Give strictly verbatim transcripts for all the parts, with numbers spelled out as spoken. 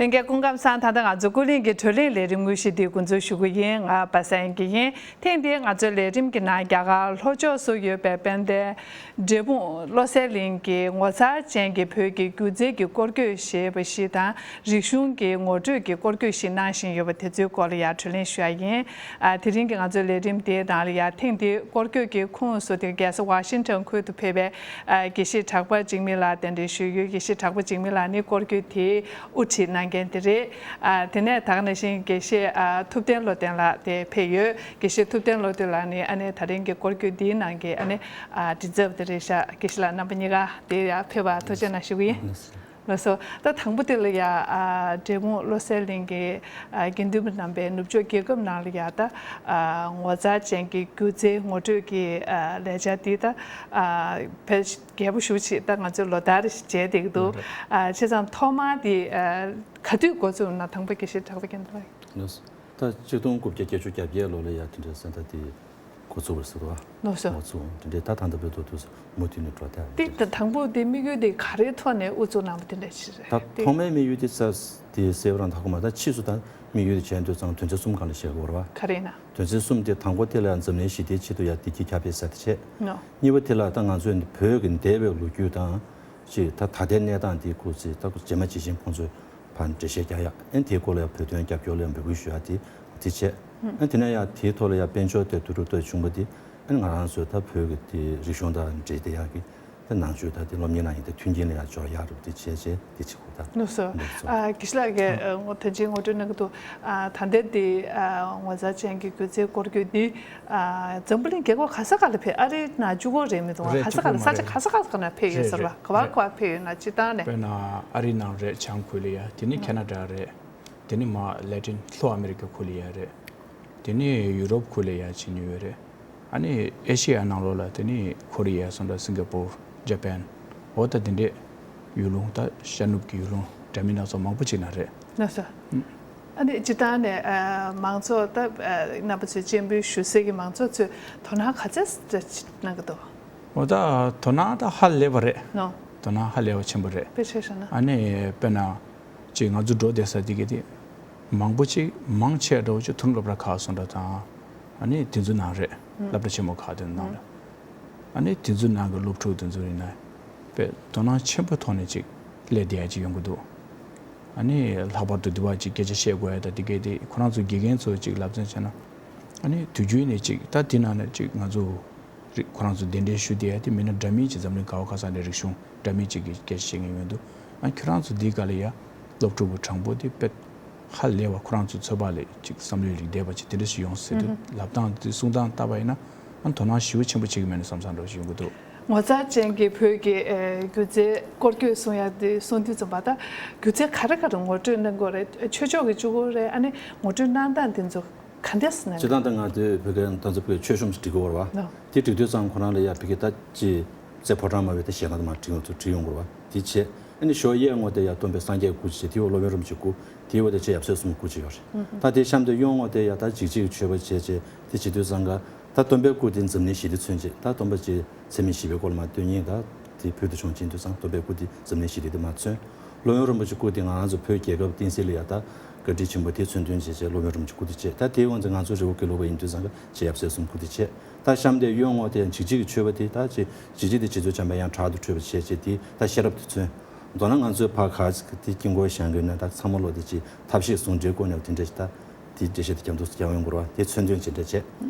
ལྷན་རྒྱས་སྐུ་ཁམས་བཟང་། ད་ལྟ་ང་ཚོ་ཀུན་གླེང་གི་བགྲོ་གླེང་ལས་རིམ་དངོས་གཞི་འདི་འགོ་འཛུགས་ཞུ་གི་ཡིན། ང་པ་སངས་དབྱངས་སྐྱིད་ཡིན། ཐེངས་འདིའི་ང་ཚོའི་ལས་རིམ་གྱི་ནང་རྒྱ་གར་ལྷོ་ཕྱོགས་སུ་ཡོད་པའི་དཔལ་ལྡན་འབྲས་སྤུངས་བློ་གསལ་གླིང་གི་ངོ་མཚར་ཅན་གྱི་བོད་ཀྱི་སྒྱུ་རྩལ་གྱི་སྐོར་སྐྱོད་ཞེས་པ་ཞིག་དང་། རིག་གཞུང་གི་ངོ་སྤྲོད་ཀྱི་སྐོར་སྐྱོད་ཞིག་གནང་བཞིན་ཡོད་པ་དེ་ཚོའི་སྐོར་ལ་ཡང་བགྲོ་གླེང་ཞུ་ཡ་ཡིན། ཨ། དེ་རིང་གི་ང་ཚོའི་ལས་རིམ་དེའི་ནང་ལ་ཡང་ཐེངས་འདིའི་སྐོར་སྐྱོད་ཀྱི་ཁོངས་སུ་དེ་རྒྱལ་ས་ཝ་ཤིང་ཊོན་ཁུལ་དུ་ཕེབས་པའི། ཨ། དགེ་བཤེས་གྲགས་པ་འཇིགས་མེད་ལགས་གདན་འདྲེན་ཞུས་ཡོད། དགེ་བཤེས་གྲགས་པ་འཇིགས་མེད་ལགས་ནི་སྐོར་སྐྱོད་དེའི་དབུ་ཁྲིད་གནང་མཁན་དེ་རེད། ཨ། དེ་ནས་ད་ག་ནང་བཞིན་དགེ་བཤེས། ཨ། ཐུབ་བསྟན་བློ་ལྡན་ལགས་དེ་ཕེབས་ཡོད། དགེ་བཤེས་ཐུབ་བསྟན་བློ་ལྡན་ལགས་ནི་ཨ་ནི་ད་རིང་གི་སྐོར་སྐྱོད་འདིའི་ནང་གི་ཨ་ནི། ཨ། མགྲིན་ཚབ་དེ་རེད་ཤག་དགེ་བཤེས་ལགས་རྣམ་པ་གཉིས་ཀ་དེ་ཡར་ཕེབས་པར་ཐུགས་རྗེ་གནང་ཞུ་གི་ཡིན། ལགས་སོ། ད་དང་པོ་དེ་ལ་ཡ། ཨ། འབྲས་སྤུངས་བློ་གསལ་གླིང་གི། ཨ། དགེ་འདུན་པ་རྣམ་པས་ནུབ་ཕྱོགས་རྒྱལ་ཁབ་ནང་ལ་ཡ་ད། ཨ། ངོ་མཚར་ཅན་གྱི་སྒྱུ་རྩལ་ངོ་སྤྲོད་ཀྱི། ཨ། ལས་འཆར་འདི་ད། ཨ། ཕལ་རྒྱས་པོ་ཞེ་པོ་ཅིག་ད་ང་ཚོས་ལོ་ལྟར་བྱས་བསྡད་ཀྱི་འདུག་ཨ། བྱས་ཙང་ཐོག་མར་འདི། ཨ། ག་དུས་འགོ་བཙུགས་ན། དང་པོ་དགེ་བཤེས་གྲགས་པ་རྒན་ལགས། ལགས་སོ། ད་ཆིག་སྟོང་དགུ་བརྒྱ་བརྒྱད་ཅུ་གྱ་བརྒྱད་ལོ་ལ་ཡ་དེ་འདྲའི་ས་མཐའ་དེ་འགོ་ཚུགས་པ་རེད་ཟེར་བ། ལགས་སོ། འགོ་ཚུགས་དེ་འདྲའི་ད་ད་ལྟ་བར་དུ་དུས་སུ་མུ་མཐུད་ནས་འགྲོ་བསྡད་ཡོད། དེ་ད་དང་པོ་དེ་དམིགས་ཡུལ་དེ་ག་རེའི་ཐོག་ནས་དབུ་བཙུགས་གནང་བ་དེ་འདྲ་ཞིག་རེད། ད་དེ་ཐོག་མའི་དམིགས་ཡུལ་དེ་ས་དེ་གསལ་པོ་རང་ད་གོ་མ། ད་ཕྱིས་སུ་ད་དམིགས་ཡུལ་དེ་བྱས་དུས་ཙང་དོན་ཚན་གསུམ་སྒང་ལ་བཤད་དགོས་རེད་བ། ག་རེ་ཡིན་ན། དོན་ཚན་གསུམ་དེ་དང་པོ་དེ་ལ་འཛམ་གླིང་ཞི་བདེའི་ཆེད་དུ་ཡ་བདེ་སྐྱིད་ཁྱབ་སྤེལ་ཟེར་དེ་བྱས། ནོ། གཉིས་པ་དེ་ལ་ད་ང་ཚོའི་བོད་ཀྱི་འདས་པའི་ལོ་རྒྱུས་དང་། ཅིག་ད་ད་ལྟའི་གནས་སྟངས་དེའི་སྐོར་ཅིག་ད་རྗེས་མ་ཇི་བཞིན་ཁོང་ཚོས་ཕར་འགྲེལ་བཤད་རྒྱག་ཡག་ཨེ་དེའི་སྐོར་ལ་ཡང་བོད་དོན་རྒྱབ་སྐྱོར་ལ་ཡང་འབོད་སྐུལ་ཞུ་ཡག་དེ་དེ་བྱས། ཨེ་དེ་ནས་ཡང་དེའི་ཐོག་ལ་ཡང་དཔལ་འབྱོར་དེ་བསྡུ་རུབ་གཏོང་བྱུང་བ་དེ་ཨེ་ང་རང་ཚོའི་ད་བོད་ཀྱི་དེ་རིག་གཞུང་དང་འབྲེལ་བསྡད་ཡག་གི་ད་ནང་ཆོས་ད་དེ་སློབ་གཉེར་གནང་ཡག་དེ་མཐུན་རྐྱེན་ལ་ཡང་སྦྱོར་ཡག་རུ་དེ་བྱས་བྱས་དེ་བྱེད་དགོས་ད། ལགས་སོ། ལགས་སོ། ཨ། དགེ་བཤེས་ལགས་ཀྱིས་ཨ་ངོ་དོན་ཆེན་ངོ་སྤྲོད་གནང་གི་འདུག་ཨ། ད་ལྟའི་དེ། ཨ། ངོ་མཚར་ཅན་གྱི་སྒྱུ་རྩལ་སྐོར་སྐྱོད་འདི། ཨ། འཛམ་བུ་གླིང་རྒྱལ་ཁབ་ག་ས་ག་ལ་ཕེབས། ཨ་རིའི་ནང་གཅིག་པོ་རེད་མི་འདུག་རེད། ས་ཆ་གཅིག་པོ་ག་ལ་མ་ས་ཆ་རེད། ག་ས་ག་ལ་ཕེབས་ཡོད་རེད། ཟེར་བ། རེད། ག་བ་རེད། ག་བ་ཕེབས་ཡོད་ན་སྤྱིར་བཏང་ནས། དཔེར་ན་ཨ་རིའི་ནང་རེད། བྱང་ཁུལ་ལ་ཡ། དེ་ནི་ཁེ་ན་ཌ་རེད། དེ་ནི་མ་ལེ་ཏིན་ལྷོ་ཨ་མེ་རི་ཀ་ཁུལ་ལ་ཡ་རེད། དེ་ནི་ཡུ་རོབ་ཁུལ་ལ་ཡ་ཕྱིན་ཡོད་རེད། ཨ་ནི་ཨེ་ཤེ་ཡ་ནང་ལོགས་ལ་དེ་ནི་ཁོ་རི་ཡ་སོང་ད་སིང་ག་པུར། ཇ་པན། འོ་ད་དེ་འདྲས་ཡུལ་ལུང་ད་ཤར་ནུབ་ཀྱི་ཡུལ་ལུང་འདྲ་མིན་སྣ་ཚོགས་མང་པོ་ཅིག་ན་རེད། ལགས་སོ། ཨ་ནི་སྤྱིར་བཏང་ནས། ཨ། མང་ཚོགས་ད། ཨ། རྣམ་པ་ཚོས་སྤྱན་འབུལ་ཞུ་སའི་གི་མང་ཚོགས་ཚོས་དོ་སྣང་ག་ཚད་གནང་གི་འདུག་འོ་ད་དོ་སྣང་ད་ཧ་ལས་པ་རེད། ནོ། དོ་སྣང་ཧ་ལས་པ་ཆེན་པོ་རེད། དཔེ་ཆ་བཞག་ན། ཨ་ནི་དཔེར་ན་ཅིག་ང་ཚོ་འགྲོ་བསྡད་ས་འདི་ག་དེ་མང་པོ་ཅིག་མང་ཆེ་འདྲ་བོ་ཅིག་མཐོ་རིམ་སློབ་གྲྭ་ཁག་སོང་འདྲ་དང་། ཨ་ནི་དེ་ཚོ་ནང་རེད། སློབ་གྲྭ་ཆེན་མོ་ཁག་དེ་ནང་རེད། ཨ་ནི་དེ་ཚོའི་ནང་གི་སློབ་ཕྲུག་དེ་ཚོ་ཡིན་ན་དཔེ་དོ་སྣང་ཆེན་པོའི་ཐོག་ནས་ཅིག་སླེབས་བསྡད་ཡ་ཅིག་ཡོང་གི་འདུག་ཨ་ནི་ལྷག་པར་དུ་འདི་བ་ཅིག་སྐད་ཆ་བཤད་དགོས་ཡ་ད་འདི་གས་དེ་ཁོ་རང་ཚོ་དགེ་རྒན་ཚོ་ཅིག་ལབ་ཚན་བྱས་ན། ཨ་ནི་དུས་རྒྱུན་ནས་ཅིག་ད་དེ་ནང་ནས་ཅིག་ང་ཚོ་རིག་ཁོ་རང་ཚོ་གདན་འདྲེན་ཞུ་བསྡད་ཡ་དེ་མི་སྣ་འདྲ་མིན་ཅིག་འཛམ་གླིང་ག་བ་ག་ས་ནས་རིག་གཞུང་འདྲ་མིན་ཅིག་གི་སྐད་ཆ་བཤད་མཁན་ཡོང་འདུག་ཨ་ཁྱོད་རང་ཚོ་འདི་ག་ལ་ཡ་སློབ་ཕྲུག་གི་གྲངས་འབོར་དེ་དཔེ། ཧ་ལས་པ་ཁོ་རང་ཚོའི་ཚོད་དཔག་ལས་ཅིག་བསམ་བློའི་རིགས་འདས་པ་ཅིག་དེ་འདྲ་ཞིག་ཡོང་སྲིད་འདུག་ལབ་སྟངས་དེ་གསུང་སྟངས་བལྟས་པ་ཡིན་ན་ཨ་དོ་སྣང་ཞེ་པོ་ཆེན་པོ་བྱེད་ཀྱི་མེད་ན་བསམ་བསམ་འདྲ་ཞིག་ཡོང་གི་འདུག་ངོ་མཚར་ཅན་གྱི་བོད་ཀྱི་ཨེ་སྒྱུ་རྩལ་སྐོར་སྐྱོད་གསུང་ཡ་དེ་གསུང་དུས་ཙམ་པ་ད་སྒྱུ་རྩལ་ག་རེ་ག་རེ་ངོ་སྤྲོད་གནང་དགོས་རེད། ཆོས་ཕྱོགས་ཀྱི་གཅིག་པོ་རེད། ཨ་ནི་ངོ་སྤྲོད་གནང་སྟངས་དེ་ཚོ་ག་འདྲས་གནང་། སྤྱིར་བཏང་ད་ང་ཚོའི་བོད་སྐད་ད་ཚོ་བོད་ཆོས་གཤོམ་ཞིག་འབྲི་དགོས་རེད་བ། དེ་འབྲི་དུས་ཙང་ཁོ་རང་ལ་ཡ་བོད་སྐད་ད་ཅི་རྩེ་ཕོ་བྲང་དམའ་བའི་ད་ཞལ་ནང་དུ་མར་བྲིས་ཡོང་ཚུལ་བྲིས་ཡོང་དགོས་རེད་བ། དེ་བྱས། ཨ་ནི་ཞོ་གཡས་ངོས་དེ་ཡང་སྟོན་པའི་སངས་རྒྱས་སྐུ་ཅེས་དེ་འོག་སློབ་དཔོན་རིན་པོ་ཆེ་སྐུ། དེའི་འོག་དེ་ཅེས་ཡབ་སྲས་གསུམ་སྐུ་ཅེས་ཡོད་རེད། ད་དེ་གཤམ་དེ་གཡོན་ངོས་དེ་ཡང་ད་འཇིགས་བྱེད་ཀྱི་མཆོད་པ་བྱས་བྱས་དེ་བྱེད་དུས་ཙང་ཀ་ད་སྟོན་པའི་སྐུ་དེ་འཛམ་གླིང་ཞི་བདེ་མཚོན་བྱེད། ད་སྟོན་པ་ཅེས་ཚད་མེད་བཞི་པའི་སྐོར་ལ་མ་སྟོན་ཉིན་ད་དེ་བོད་དུ་བྱུང་ཕྱིན་དུས་ཙང་སྟོན་པའི་སྐུ་དེ་འཛམ་གླིང་ཞི་བདེ་དེ་མ་མཚོན། སློབ་དཔོན་རིན་པོ་ཆེ་སྐུ་དེ་ང་རང་ཚོ་བོད་རྒྱལ་ཁབ་བསྟན་སྲིད་ལ་ཡང་ད་བཀའ་དྲིན་ཆེན་པོ་དེ་མཚོན་དོན་བྱས་བྱས་སློབ་དཔོན་རིན་པོ་ཆེ་སྐུ་དེ་བྱས། ད་དེའི་འོག་དེ་ང་ཚོ་རི་བོ་དགེ་ལུགས་པ་ཡིན་དུས་ཙང་ཀ་ཅེས་ཡབ་སྲས་གསུམ་སྐུ་དེ་བྱས། ད་གཤམ་དེ་གཡོན་ངོས་དེ་འཇིགས་བྱེད་ཀྱི་མཆོད་པ་དེ་ད་ཅེས་འཇིགས་བྱེད་དེ་རྗེ་བཙུན་བྱམས་པའི་དབྱངས་དྲག་ཏུ་ཁྲོས་པ་བྱས་བྱས་དེ་ད་ཤེས་རབ་དེ་མཚོན། མདོར་ན་ང་ཚོའི་ཕར་ག་ཅིག་དེ་དཀྱིལ་འཁོར་བཞེངས་དགོས་ན་ད་ཚང་མ་ལོ་དེ་ཅིག་ཐབས་ཤེས་ཟུང་འབྲེལ་སྒོ་ནས་དེ་འདྲ་ཞིག་ད་དེ་འགྲེལ་བཤད་དེ་རྒྱབ་འདུག་རྒྱབ་ཡོང་དགོས་རེད་བ། དེ་མཚོན་དོན་ཇི་འདྲ་བྱས།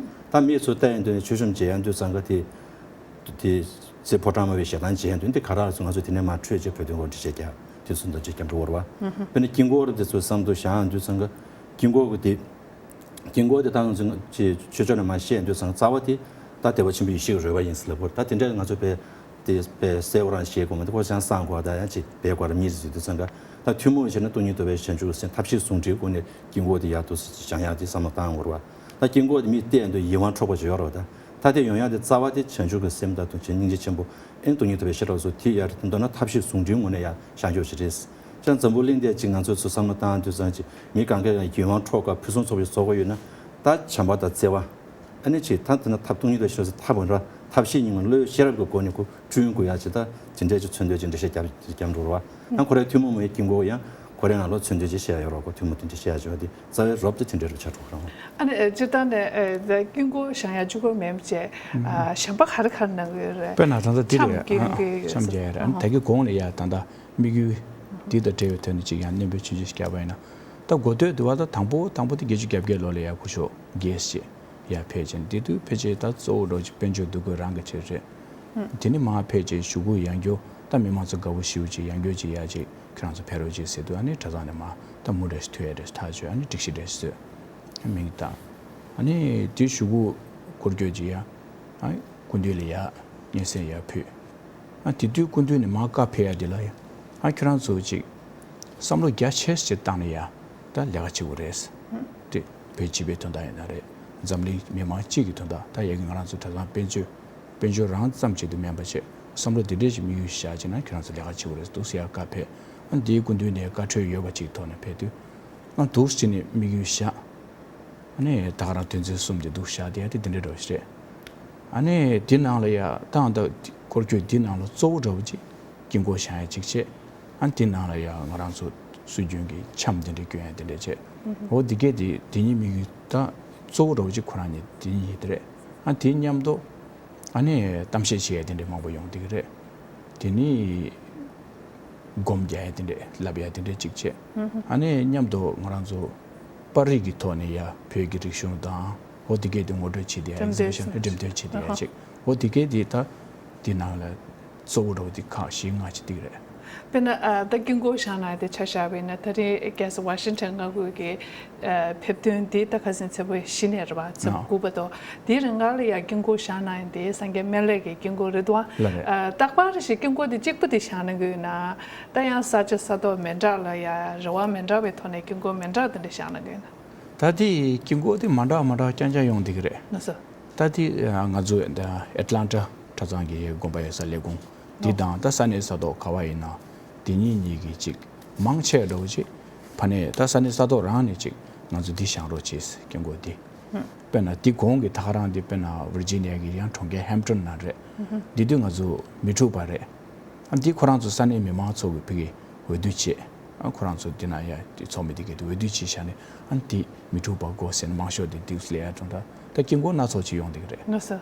ད་མིའི་ཚུལ་ལྟ་ཡོང་དུས་ནས་ཆོས་གཤོམ་མཇལ་ཡོང་དུས་ཙང་ཀ་དེ་དེ་རྩེ་ཕོ་བྲང་དམའ་བའི་ཞལ་ཐང་མཇལ་ཡོང་དུས་འདི་ག་རེ་ལ་ཚུལ་ང་ཚོ་དེ་ནས་མར་འཕྲོས་བྱས་བོད་དོན་སྐོར་འགྲེལ་བཤད་རྒྱབ་དེ་ཚོ་འདྲ་ཅིག་རྒྱབ་འགྲོ་དགོས་རེད་བ། དཔེར་ན་དཀྱིལ་འཁོར་དེ་ཚོ་བསམ་བློ་བཞག་ཡོང་དུས་ཙང་ཀ་དཀྱིལ་འཁོར་གི་དེ། དཀྱིལ་འཁོར་དེ་ད་ང་ཚོ་ཅིག་ཆོས་ཕྱོགས་ནས་མར་བཤད་དུས་ཙང་རྩ་བ་དེ་ད་བདེ་བ་ཆེན་པོའི་ཡེ་ཤེས་ཀྱི་རོལ་པ་ཡིན་ཟེར་ལབ་ཀྱི་ཡོད་རེད། ད་དེ་འདྲ་ང་ཚོ་བས་དེ་བས་གསལ་པོ་རང་ཤེས་དགོས་མ་གཏོགས་ཁོ་ཅང་གསང་དགོས་ད་ཡང་ཅིག་བས་དགོས་རེད་མིས་ཟེར་དུས་ཙང་ཀ་ད་ཐུན་མོང་བྱས་ན་སྟོང་ཉིད་རྟོགས་པའི་བྱང་ཆུབ་ཀྱི་སེམས་ཐབས་ཤེས་ཟུང་འབྲེལ་སྒོ་ནས་དཀྱིལ་འཁོར་དེ་ཡག་ཏུ་བཞེངས་ཡག་དེ་བསམ་བློ་བཏང་དགོས་རེད་བ། ད་དཀྱིལ་འཁོར་དེ་མིས་བལྟས་ཡོང་དུས་ཡིད་དབང་འཕྲོག་པ་ཅིག་ཡོད་རེད་བ། ད་ད་དེ་ཡོང་ཡག་དེ་རྩ་བ་དེ་བྱང་ཆུབ་ཀྱི་སེམས་དང་དུ་བྱེད་སྙིང་རྗེ་ཆེན་པོ་ཨེ་སྟོང་ཉིད་རྟོགས་པའི་ཤེས་རབ་སོགས་དེ་ཡར་མདོར་ན་ཐབས་ཤེས་ཟུང་འབྲེལ་ངོས་ནས་ཡང་བྱང་ཆུབ་ཅིག་རེད། ཅང་འཛམ་བུ་གླིང་འདིར་ཅིག་ང་ཚོས་ཚུར་བསམ་བློ་བཏང་དུས་ཙང་ཅིག་མི་གང་ག་ཡང་ཡིད་དབང་འཕྲོག་ག་ཕུན་སུམ་ཚོགས་པའི་བཟོ་དགོས་ཡོད་ན། ད་བྱམས་པ་དང་བརྩེ་བ། ཨ་ནི་ཅིག་ད་དེ་ན་ཐབས་སྟོང་ཉིད་རྟོགས་ཤེས་རབ་ཐབས་འོ་འདྲ་ཐབས་ཤེས་གཉིས་ཀ་བློའི་ཤེས་རབ་ཀྱི་སྒོ་ནས་ཁོ་བསྐྲུན་དགོས་ཡ་ཅིག་ད་ཇི་འདྲའི་ཅིག་མཚོན་དོན་ཅིག་འགྲེལ་བཤད་རྒྱབ་རྒྱབ་འགྲོ་ར་བ། ཡང་ཁོ་རའི་ཐུན་མོང་མའི་དཀྱིལ་འཁོར་ཡང་ ཁོ་རའི་ནང་ལོགས་མཚོན་དོན་ཅིག་བཤད་ཡ་ཡོད་རེད། ཁོ་ཐུན་མོང་ཐུན་ཅིག་བཤད་ཡ་བྱུང་བ་དེ་རྩ་བའི་རོབ་ཏུ་དེ་འདྲའི་རུ་ཆགས་འགྲོ་གི་རེད། ཨ་ནི་ཨ་སྤྱིར་བཏང་ནས་ཨ་ད་དཀྱིལ་འཁོར་བཞེངས་ཡ་གཅིག་པོ་མིན་པ་བྱས། ཨ་གཞན་པ་ག་རེ་ག་རེ་གནང་གི་ཡོད་རེད། དཔེར་ན་ད་ལྟ་འདི་རེད། འཆམ་གྱི་ཡོང་གི་ཡོད། འཆམ་རྒྱག་ཡ་རེད། ཨ་ནི་ད་གི་གོང་ལ་ཡ་ད་ལྟ་དམིགས་ཡུལ་འདི་དང་འབྲེལ་བའི་ཐོག་ནས་ཅིག་ཡང་སྣོན་པ་ཆུང་ཆུང་ཞིག་བརྒྱབ་པ་ཡིན་ན། ད་འགོ་སྟོད་དུ་བ་ད་དང་པོ་དང་པོ་དེ་བརྒྱད་ཅུ་གྱ་བརྒྱད་ལོ་ལ་ཡ་སྐུ་ཞབས་རྒྱལ་སྲས་ཡར་ཕེབས་ཅིང་། དེ་དུས་ཕལ་ཆེར་ད་གཙོ་བོ་འདྲ་བོ་ཅིག་དཔལ་འབྱོར་འདུ་འགོད་རང་གི་ཆེད་རེད། དེ་ནི་མར་ཕལ་ཆེར་གཞུག་གུ་ཡང་བསྐྱར་ད་མི་མང་ཚོ་དགའ་བོ་ཞེ་པོ་ཅིག་ཡང་བསྐྱར་ཅིག་ཡར་ཅིག་ཁྱེད་རང་ཚོ་ཕེབས་རོགས་ཅིག་ཟེར་དུས། ཨ་ནི་གྲྭ་ཚང་ནས་མར་ད་མུ་འདྲ་ཞིག་མཐུད་ཡ་འདྲ་ཞིག་ཐག་ཆོད། ཨ་ནི་སྒྲིག་གཞི་འདྲ་ཞིག་བཟོས། མིང་བཏགས། ཨ་ནི་དེ་གཞུག་གུ་སྐོར་སྐྱོད་ཅིག་ཡ། ཨ་སྐུ་མདུན་ལ་ཡ་སྙན་སེང་ཡར་ཕུལ། ཨ་དེ་དུས་སྐུ་མདུན་ནས་མར་བཀའ་ཕེབས་ཡ་དེ་ལ་ཡ། ཨ་ཁྱེད་རང་ཚོ་ཅིག་བསམ་བློ་རྒྱ་ཆེ་ཞིག་བཏང་ནས་ཡ་ད་ལས་ཀ་བྱེད་དགོས་རེད། དེ་བོད་སྤྱི་པའི་དོན་དག་ཡིན་ན་རེད། འཛམ་གླིང་མི་མང་སྤྱི་གི་དོན་དག། ད་ཡ་གི་ང་རང་ཚོ་གྲྭ་ཚང་དཔལ་འབྱོར་དཔལ་འབྱོར་རང་ཙམ་ཅིག་ཏུ་མིན་པ་བྱས། བསམ་བློ་འདི་འདྲས་ཞིག་དམིགས་ཡུལ་བཞག་བྱས་ན་ཁྱེད་རང་ཚོ་ལས་ཀ་བྱེད་དགོས་རེད་འདུག་ཟེར་ཡ་བཀའ་ཕེབས། ཨ་འདིའི་སྐུ་མདུན་ནས་བཀའ་འཁྲོལ་ཡོད་པ་ཅིག་ཐོག་ནས་ཕེབས་དུས། ཨ་འདུག་སེ་ནས་དམིགས་ཡུལ་བཞག། ཨ་ནི་ད་ག་རང་དོན་ཚན་གསུམ་དེ་འདུག་བཞག་དེ་ཡ་དེ་འདི་འདྲ་འདྲ་བོ་ཞིག་རེད། ཨ་ནི་དེ་ནང་ལ་ཡ་ད་ཨ་ད་སྐོར་སྐྱོད་འདི་ནང་ལ་གཙོ་བོ་འདྲ་བོ་ཅིག་དཀྱིལ་འཁོར་བཞེངས་ཡ་ཅིག་བྱས། ཨ་ནི་དེ་ནང་ལ་ཡ་ང་རང་ཚོ་སྲོལ་རྒྱུན་གྱི་འཆམ་དེ་འདྲ་སྐྱོན་ཡ་དེ་འདྲ་བྱས། འོ་དེ་གས་དེ་དེ་ཉིད་དམིགས་ཡུལ་ད་གཙོ་བོ་འདྲ་བོ་ཅིག་ཁོ་རང་ཉིད་དེ་ཉིད་དེ་རེད། ཨ་དེ་མཉམ་དུ་ཨ་ནི་གཏམ་བཤད་བྱེད་ཡ་དེ་འདྲ་མང་པོ་ཡོང་བསྡད་ཀྱི་རེད། དེ་ནི་སྒོམ་རྒྱག་ཡ་དེ་འདྲས་ལབ་ཡ་དེ་འདྲས་ཅིག་བྱས། ཨ་ནི་མཉམ་དུ་ང་རང་ཚོ་པར་རིས་ཀྱི་ཐོག་ནས་ཡ་བོད་ཀྱི་རིག་གཞུང་དང་འོ་དེ་གས་དེ་ངོ་སྤྲོད་བྱེད་དེ་ཡ་འགྲེམས་སྟོན་ཨེག་ཟི་བི་ཤན་འགྲེམས་སྟོན་བྱེད་དེ་ཡ་ཅིག་འོ་དེ་གས་དེ་ད་དེ་ནང་ལ་གཙོ་བོ་འདྲ་བོ་དེ་ཁག་བཞི་ལྔ་ཅིག་འདུག་རེད། དཔེར་ན་ཨ་ད་དཀྱིལ་འཁོར་བཞེངས་གནང་ཡ་དེ་ཆ་བཞག་པ་ཡིན་ན། ད་རེས་རྒྱལ་ས་ཝ་ཤིང་ཊོན་མངའ་ཁུལ་གྱི་ཨ་ཕེབས་ཐོན་འདི་ད་ཁ་སང་ཚེས་པ་བཞི་ནས་རེད་པ། ཚེས་པ་དགུ་བར་དུ། དེའི་རིང་ལ་ཡ་དཀྱིལ་འཁོར་བཞེངས་གནང་ཡ་དེ་སངས་རྒྱས་སྨན་བླའི་གི་དཀྱིལ་འཁོར་རེད་འདུག་ཨ། ལགས་རེད། ཨ་རྟག་པར་རེ་ཞིག་དཀྱིལ་འཁོར་དེ་གཅིག་པུ་དེ་བཞེངས་གནང་གི་ཡོད་ན། ད་ཡང་ས་ཆ་ས་ཐོག་མི་འདྲ་ལ་ཡ་རེ་བ་མི་འདྲ་བའི་ཐོག་ནས་དཀྱིལ་འཁོར་མི་འདྲ་དེ་འདྲ་བཞེངས་གནང་གི་ཡོད་ན། ད་དེ་དཀྱིལ་འཁོར་དེ་མ་འདྲ་མ་འདྲ་རྐྱང་རྐྱང་ཡོང་བསྡད་ཀྱི་རེད། ལགས་སོ། ད་དེ་ང་ཚོ་ད་ཨེ་ཊ་ལན་ཊ་གྲྭ་ཚང་གི་དགོན་པ་ཡོད་ས་ལས་ཁུངས་འདི་དང་། ད་ས་གནས་ས་ཐོག་ག་བ་ཡིན་ན་དེ་གཉིས་གཉིས་ཀྱི་ཅིག་མང་ཆེ་འདྲ་བོ་ཅིག་ཕ་ནས་ད་ས་གནས་ས་ཐོག་རང་ནས་ཅིག་ང་ཚོ་འདི་བཞེངས་རོགས་བྱེད་ཟེར། དཀྱིལ་འཁོར་འདི། དཔེར་ན་འདི་གོང་གི་ད་ག་རང་འདི་དཔེར་ན་ཝིར་ཇི་ནི་ཡ་གི་ཡང་གྲོང་ཁྱེར་ཧེམ་ཊོན་ནང་རེད། འདི་དུས་ང་ཚོ་མི་འཁྲུག་པ་རེད། ཨ་འདི་ཁོ་རང་ཚོ་ས་གནས་མི་མང་ཚོ་གི་ཕ་གི་འོས་བསྡུ་བྱས། ཨ་ཁོ་རང་ཚོ་འདི་ན་ཡ་འདི་ཚོགས་མི་འདི་གས་འདི་འོས་བསྡུ་བྱས་བཞག་ནས། ཨ་འདི་མི་འཁྲུག་པ་དགོས་ཟེར་ནས་མང་ཤོས་འདི་འདུག་ལས་ཡ་གྲོང་རྡལ་ད་དཀྱིལ་འཁོར་སྣ་ཚོགས་ཅིག་ཡོང་འདུག་རེད། ལགས་སོ།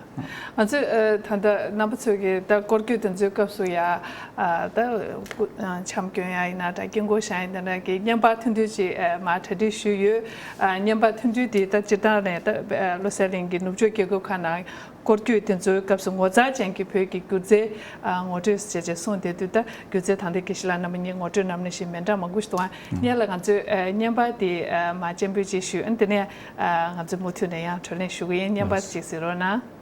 ང་ཚོས་ཨ་ད་ལྟ་རྣམ་པ་ཚོས་ཀྱིས་ད་སྐོར་སྐྱོད་དེ་ཚོའི་སྐབས་སུ་ཡ་ཨ་ད་སྐུ་ཨ་འཆམ་སྐྱོན་ཡ་ཡིན་ན་འདྲ། དཀྱིལ་འཁོར་བཞེངས་ཡ་ཡིན་ན་འདྲ་གི་བརྙན་པར་ཐུང་ཐུང་ཅིག་ཨ་མར་གྲ་སྒྲིག་ཞུས་ཡོད། ཨ་བརྙན་པར་ཐུང་ཐུང་དེ་ད་སྤྱིར་བཏང་ནས་ད་ཨ་བློ་གསལ་གླིང་གི་ནུབ་ཕྱོགས་རྒྱལ་ཁབ་ཁག་ནང་སྐོར་སྐྱོད་དེ་ཚོའི་སྐབས་སུ་ངོ་མཚར་ཅན་གྱི་བོད་ཀྱི་སྒྱུ་རྩལ་ཨ་ངོ་སྤྲོད་བྱས་བྱས་གསུངས་བསྡད་དུས། ད་སྒྱུ་རྩལ་དང་ལྡན་དགེ་བཤེས་ལགས་རྣམ་པ་གཉིས་ངོ་སྤྲོད་གནང་ནང་བཞིན་མི་འདྲ་མང་པོ་ཞིག་འདུག་ཨ། སྔོན་ལ་ང་ཚོས་ཨ་བརྙན་པར་དེ་ཨ་མར་སྤྱན་འབུལ་ཅིག་ཞུས། ཨ་དེ་ནས་ཨ་ང་ཚོས་མུ་མཐུད་ནས་ཡང་བགྲོ་གླེང་ཞུ་གི་ཡིན། བརྙན་པར་ཅིག་གཟིགས་རོགས་གནང་།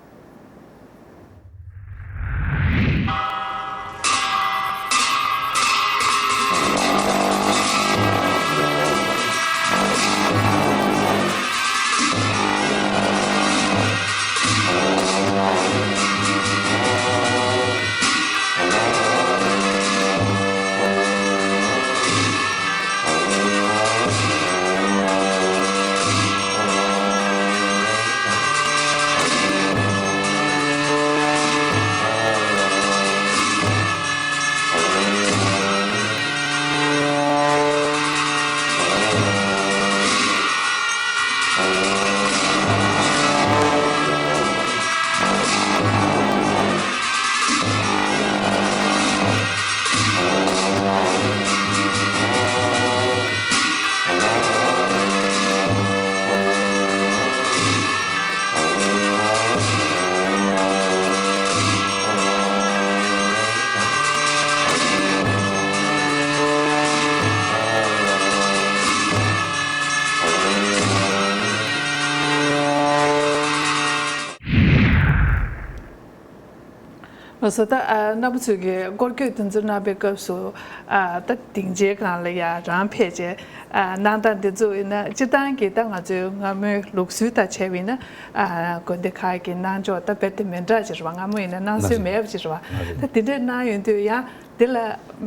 ལགས་སོ། ད་ཨ་རྣམ་པ་ཚོས་ཀྱིས་སྐོར་སྐྱོད་དེ་ཚོ་གནང་པའི་སྐབས་སུ། ཨ་ད་སྡིངས་ཆའི་སྒང་ལ་ཡ་རང་ཕེབས་བྱས་ཨ་གནང་སྟངས་འདི་ཚོ་ཡིན་ན། སྤྱིར་བཏང་གི་ད་ང་ཚོའི་སྔ་མོའི་ལུགས་སྲོལ་དང་བྱས་པ་ཡིན་ན། ཨ་དགོན་སྡེ་ཁག་གི་གནང་ཕྱོགས་ད་རྦད་དེ་མི་འདྲ་ཅིག་རེད་པ། སྔ་མོ་ཡིན་ན་གནང་སྲོལ་མེད་པ་ཅིག་རེད་པ། ད་དེ་འདྲས་གནང་ཡོང་དུས་ཡང་འདི་ལ་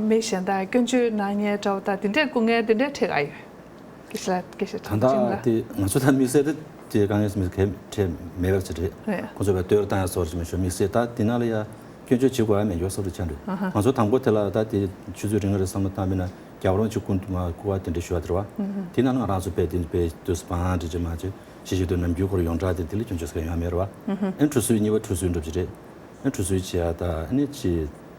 མི་གཞན་དག་སྐྱོན་བརྗོད་གནང་མཁན་འདྲ་བོ་དང་དེ་འདྲས་སྐུ་ངལ་དེ་འདྲས་འཕྲད་ཀྱི་ཡོད། དགེ་བཤེས་ལགས། དགེ་བཤེས་ད་ལྟ་ཁྲིམས་ལགས། དེ་ང་ཚོ་ད་དམིགས་བསལ་དེ་དེ་དཀའ་ངལ་མི་གལ་འཕྲད་མེད་པ་ཅིག་རེད། རེད། ཁོ་ཚོས་བ་ལྟོས་བཏང་ཡ་སོགས་ཅིག་མི་ཤོར། དམིགས་བསལ་ད་དེ་ནང་ལ་ཡ་སྐྱོན་བརྗོད་བྱེད་དགོས་ཡ་མེད་འགྱོ་སོགས་དེ་ཆགས་འདུག་ཨ་ཧ། ང་ཚོ་དང་པོ་དེ་ལ་ད་དེ་ཆུ་ཚོད་རིང་རེ་བསམ་བློ་བཏང་མིན་ན་ རྒྱལ་བ་རིན་པོ་ཆེ་སྐུ་མདུན་མར་སྐུ་པར་དེ་འདྲ་ཞུ་བ་དེ་རེད་བ། དེ་ནང་ལ་ང་རང་ཚོ་དཔེ་དེ་དཔེ་དུས་སུ་བང་འདྲ་ཅིག་མ་བྱེད་ཞེས་བྱེད་དུས་ནམ་རྒྱུན་ཁོ་རང་ཡོངས་གྲགས་དེ་དེ་ལ་སྐྱོན་བརྗོད་ཟེར་མཁན་ཡོད་མ་རེད་བ། ཨེ་ཁྲུས་གསོལ་གཉིས་པ་ཁྲུས་གསོལ་འདྲ་པོ་ཅིག་རེད། ཨེ་ཁྲུས་གསོལ་བྱེད་ཡ་དང་ཨ་ནི་ཅི་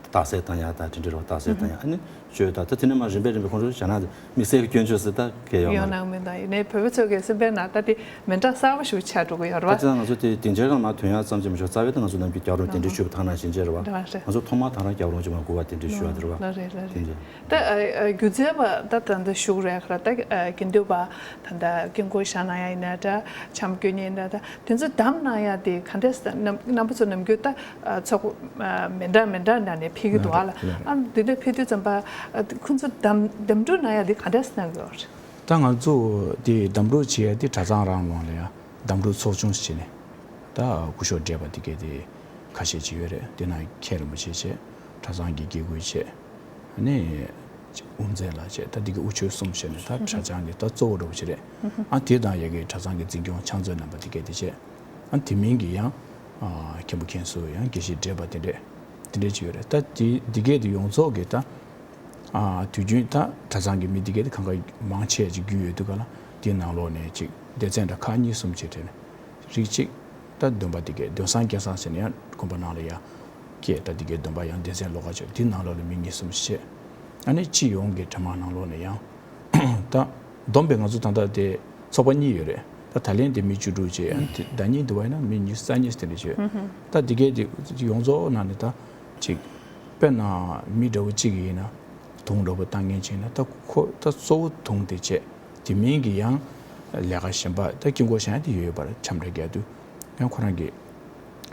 རྟགས་གསལ་བཏང་ཡ་དང་དེ་འདྲ་རེད་བ། རྟགས་གསལ་བཏང་ཡ་ཨ་ནི་བཅོས་དང་ད་དེ་ནས་མར་རིམ་པས་རིམ་པས་ཁོང་ཚོ་བྱ་ན་དམིགས་བསལ་གྱི་སྐྱོན་བརྗོད་ཟེར་ད་གལ་ཡོད་མ་ཡོད་རེད། ནང་མི་དང་ཡིན་ནའི་བོད་པ་ཚོ་གི་སེམས་པའི་ནང་ད་དེ་མི་འདྲ་གསར་པ་ཞིག་ཆགས་འགྲོ་གི་ཡོད་རེད་བ། ད་ཅི་ང་ཚོ་དེ་སྡིངས་ཆའི་སྒང་མར་ཐོན་ཡ་ཙམ་གྱིས་མི་ཆོག་རྩ་བའི་ད་ང་ཚོ་ནམ་རྒྱུན་རྒྱལ་བ་རིན་པོ་ཆེ་གདན་འདྲེན་ཞུས་པ་ཐང་ནང་བཞིན་བྱས་རེད་བ། ལགས་རེད། ང་ཚོ་ཐོག་མར་ད་རང་རྒྱལ་བ་རིན་པོ་ཆེ་མར་སྐུ་པར་གདན་འདྲེན་ཞུ་བ་དེ་རེད་བ། ལགས་རེད་ལགས་དེ་རེད། འདྲ། ད་ཨ་ཨ་སྒྱུ་རྩལ་པ་ད་ད་ལྟ་ཞུགས་རེད་ཁ་ར། ད་ཨ་དགེ་འདུན་པ་ད་ལྟ་དཀྱིལ་འཁོར་བཞེངས་གནང་ཡ་ཡིན་ན་འདྲ། འཆམ་སྐྱོན་ཡིན་ན་འདྲ། དེ་ཚོ་བདམས་གནང་ཡ་དེ་ག་འདྲས་རྣམ་རྣམ་པ་ཚོ་ནམ་རྒྱུན་ད་ཨ་ཚོགས་ཨ་མི་འདྲ་མི་འདྲ་ནང་ནས་ཕེབས་ཀྱི་འདུག་ཨ་ལ། ལགས་རེད། ཨ་འདི་འདྲ་ཕེབས་དུས་ཙམ་པ་ཨ་ཁོང་ཚོ་བདམས་བདམས་སྒྲུག་གནང་ཡ་དེ་ག་འདྲས་གནང་གི་ཡོད་རེད། ད་ང་ཚོ་དེ་བདམས་སྒྲུག་བྱེད་ཡ་དེ་གྲྭ་ཚང་རང་ལོགས་ལ་ཡ་བདམས་སྒྲུག་ཚོགས་ཆུང་ཞིག་བྱས་ནས་ད་སྐུ་ཞབས་བགྲེས་པ་དེ་གས་དེ་ཁ་ཤས་ཅིག་ཡོད་རེད། དེ་ནང་མཁན་རིན་པོ་ཆེ་བྱས། གྲྭ་ཚང་གི་དགེ་བསྐོས་བྱས། ཨ་ནི་དབུ་མཛད་ལགས་བྱས། ད་འདི་གི་དབུ་ཆོས་གསུམ་བྱས་ནས་ད་གྲྭ་ཚང་གི་ད་གཙོ་བོ་འདྲ་པོ་ཞིག་རེད། ཨ་དེ་དང་ཡ་གི་གྲྭ་ཚང་གི་འཛིན་སྐྱོང་ཕྱག་མཛོད་རྣམ་པ་དེ་གས་དེ་བྱས། ཨ་དེ་མིན་གྱི་ཡང་ཨ་མཁན་པོ་མཁན་ཟུར་ཡང་དགེ་བཤེས་བགྲེས་པ་དེ་འདྲས་དེ་འདྲས་ཅིག་ཡོད་རེད། ད་དེ་འདི་གས་དེ་ཡོངས་རྫོགས་ཀྱི་ད་ཨ་དུས་རྒྱུན་ད་གྲྭ་ཚང་གི་མི་འདི་གས་དེ་གང་ག་མང་ཆེ་ཅིག་རྒྱུས་ཡོད་དུས་ག་ལ་དེའི་ནང་ལོགས་ནས་ཅིག་སྡེ་ཚན་འདྲ་ཁག་གཉིས་གསུམ་ཅིག་སྤྲད་ནས། རིགས་གཅིག་ད་འདོན་པ་འདི་གས་འདོན་བཟང་སྐལ་བཟང་ཟེར་ནས་ཡང་དགོན་པ་ནང་ལ་ཡ་སྐད་ད་འདི་གས་འདོན་པ་ཡང་སྡེ་ཚན་ལོགས་ཀ་ཅིག་འདི་ནང་ལོགས་ལ་མི་གཉིས་གསུམ་བཤད། ཨ་ནི་སྤྱི་ཡོངས་ཀྱི་གྲྭ་མང་ནང་ལོགས་ནས་ཡང་ད་བསྡོམས་པས་ང་ཚོ་ད་ལྟ་དེ་ཚོགས་པ་གཉིས་ཡོད་རེད། ད་ད་ལན་དེ་མི་བཅུ་དྲུག་བྱས། ཨ་ནི་དེ་ཟླ་གཉིས་འདི་བ་ཡིན་ན་མི་ཉི་ཤུ་རྩ་གཉིས་དེ་འདྲ་བྱས། ད་འདི་གས་དེ་ཡོངས་རྫོགས་ནང་ནས་ད་ཅིག་དཔེར་ན་མི་འདྲ་བོ་གཅིག་ཡིན་ན་དུང་འདྲ་བོ་བཏང་མཁན་ཅིག་ཡིན་ན་ད་ཁོ་ད་གཙོ་བོ་དུང་དེ་བྱས། དེ་མིན་གྱི་ཡང་ལས་ཀ་གཞན་པ་ད་དཀྱིལ་འཁོར་བཞེངས་ཡ་དེ་ཡོད་ཡོད་པར་འཆམ་འདྲ་རྒྱག་དུས་ཡང་ཁོ་རང་གི་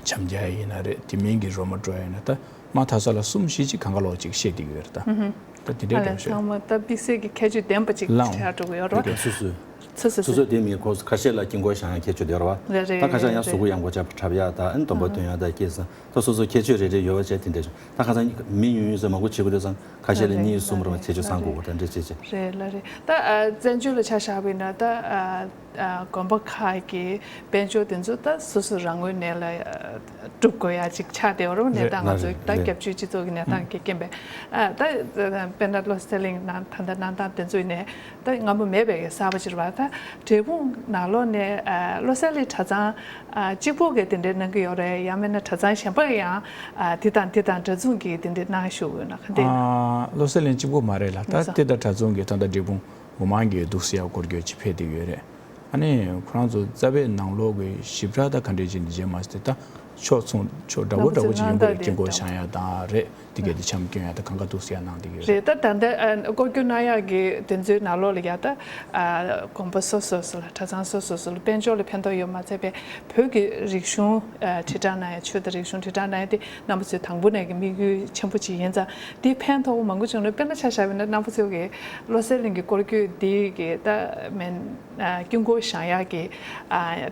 འཆམ་རྒྱག་ཡ་ཡིན་ན་རེད། དེ་མིན་གྱི་རོལ་མོ་དཀྲོལ་ཡ་ཡིན་ན་ད་མ་མཐའ་ས་ལ་གསུམ་བཞི་ཅིག་གང་ག་ལོག་ཅིག་བཤད་བསྡད་ཀྱི་ཡོད་རེད་ད། ད་དེ་འདྲའི་ཨ་ལས་འདྲ་བོ་ཞིག་ཚང་མ་ད་དམིགས་བསལ་གྱི་ཁྱད་ཆོས་ལྡན་པ་ཅིག་ལའང་ཆགས་འགྲོ་གི་ཡོད་རེད། སོ་སོའི་སོ་སོ་སོ་སོ་སོ་སོ་དེ་མིན་ཁོ་ཁ་ཤས་ལ་དཀྱིལ་འཁོར་བཞེངས་ཡ་ཁྱད་ཆོས་དེ་ཡོད་རེད་བ། རེད་རེད་ད་ཁ་ཤས་ཡང་རེད་གཟུགས་པོ་རེད། ཡང་སྒོ་ལྕགས་འཁྲབ་ཡ་ད་ཨ་ནི་སྡོམ་པ་འདོན་ཡ་ད་སྐྱེས་ས་ད་སོ་སོ་ཁྱད་ཆོས་རེ་རེ་ཡོད་པ་བྱས་དེ་འདྲ་ཞིག་ད་ཁ་སང་མི་ཡོང་ཡོང་ཟེར་མང་པོ་བྱེད་དགོས་དུས་ཙང་ཁ་ཤས་ལ་གཉིས་གསུམ་རེ་བ་ཁྱད་ཆོས་ཚང་དགོས་དགོས་དེ་འདྲ་བྱེད་ཅིག་རེད་ལ་རེད། ད་ཨ་བཙན་བྱོལ་ལ་ཆ་བཞག་པ་ཡིན་ན་ད་ཨ་ཨ་དགོན་པ་ཁག་གི་དཔལ་འབྱོར་དེ་ཚོ་ད་སོ་སོ་རང་ངོས་ནས་ལ་ཨ་སྒྲུབ་དགོས་ཡ་ཅིག་ཆགས་བསྡད་ཡོད་རེད་བ། གནས་རེད་སྟངས་ང་ལ་ཚོ་རེད་ད་རེད། སྐྱབས་བཅོལ་སྤྱི་ཚོགས་ཀྱི་གནས་སྟངས་ཀྱི་རྐྱེན་པས་ཨ་ད་དཔེར་ན་བློ་གསལ་གླིང་ནང་ད་ལྟ་གནང་སྟངས་དེ་ཚོ་ཡིན་ནའི་ད་སྔ་མོ་མེད་པའི་གི་གསར་པ་ཅིག་རེད་བ། ད་འབྲས་སྤུངས་ནང་ལོགས་ནས་ཨ་བློ་གསལ་གླིང་གྲྭ་ཚང་ཨ་གཅིག་པོ་གི་དེ་འདྲའི་གནང་གི་ཡོད་རེད། ཡང་མིན་ན་གྲྭ་ཚང་གཞན་པ་ཡང་ཨ་དེ་དང་དེ་དང་འདྲ་མཚུངས་ཀྱི་དེ་འདྲའི་གནང་བཞུགས་ཡོད་ན་ག་འདྲ་ཡིན་ན། ཨ་བློ་གསལ་གླིང་གཅིག་པོ་མ་རེད་ལ། ད་ལགས་སོ། དེ་ད་གྲྭ་ཚང་གི་ད་ལྟ་འབྲས་སྤུངས་འོ་མང་གི་འདུག་སེ་ཡ་སྐོར་སྐྱོད་ཅིག་ཕེབས་བསྡད་ཡོད་རེད། ཨ་ནི་ཁོ་རང་ཚོ་རྩ་བའི་ནང་ལོགས་ཀྱི་ཞིབ་ཕྲ་ད་ག་འདྲས་ཅིག་འདི་བྱས་མ་ཟད་ད་ཕྱོགས་མཚུངས་ཕྱོགས་འདྲ་བོ་འདྲ་བོ་ཅིག་ཡིན་པ་རེད། དཀྱིལ་འཁོར་བཞེངས་ཡ་དང་རེད། དེ་གས་དེ་འཆམ་སྐྱོན་ཡ་ད་གང་ག་འདུག་སེ་ཡ་གནང་བསྡད་ཡོད་རེད། རེད། ད་ད་ལྟ་ཨ་སྐོར་སྐྱོད་གནང་ཡག་གི་དེ་ཚོའི་ནང་ལོགས་ལ་ཡ་ད་ཨ་དགོན་པ་སོ་སོ་སོ་ལ་གྲྭ་ཚང་སོ་སོ་སོ་ལ་དཔལ་འབྱོར་ལ་ཕན་ཐོགས་ཡོད་མ་ཚད་པའི་བོད་ཀྱི་རིག་གཞུང་ཨ་དྲིལ་བསྒྲགས་གནང་ཡ་ཆོས་དང་རིག་གཞུང་དྲིལ་བསྒྲགས་གནང་ཡ་དེ་རྣམ་པ་ཚོའི་དང་པོ་ནས་ཀྱི་དམིགས་ཡུལ་ཆེན་པོ་ཅིག་ཡིན་ཙང་དེ་ཕན་ཐོགས་པོ་མང་པོ་བྱུང་ན། དཔེར་ན་ཆ་བཞག་པ་ཡིན་ན་རྣམ་པ་ཚོ་གི་བློ་གསལ་གླིང་གི་སྐོར་སྐྱོད་འདི་གི་ད་མིན་ཨ་དཀྱིལ་འཁོར་བཞེངས་ཡག་གི་ཨ་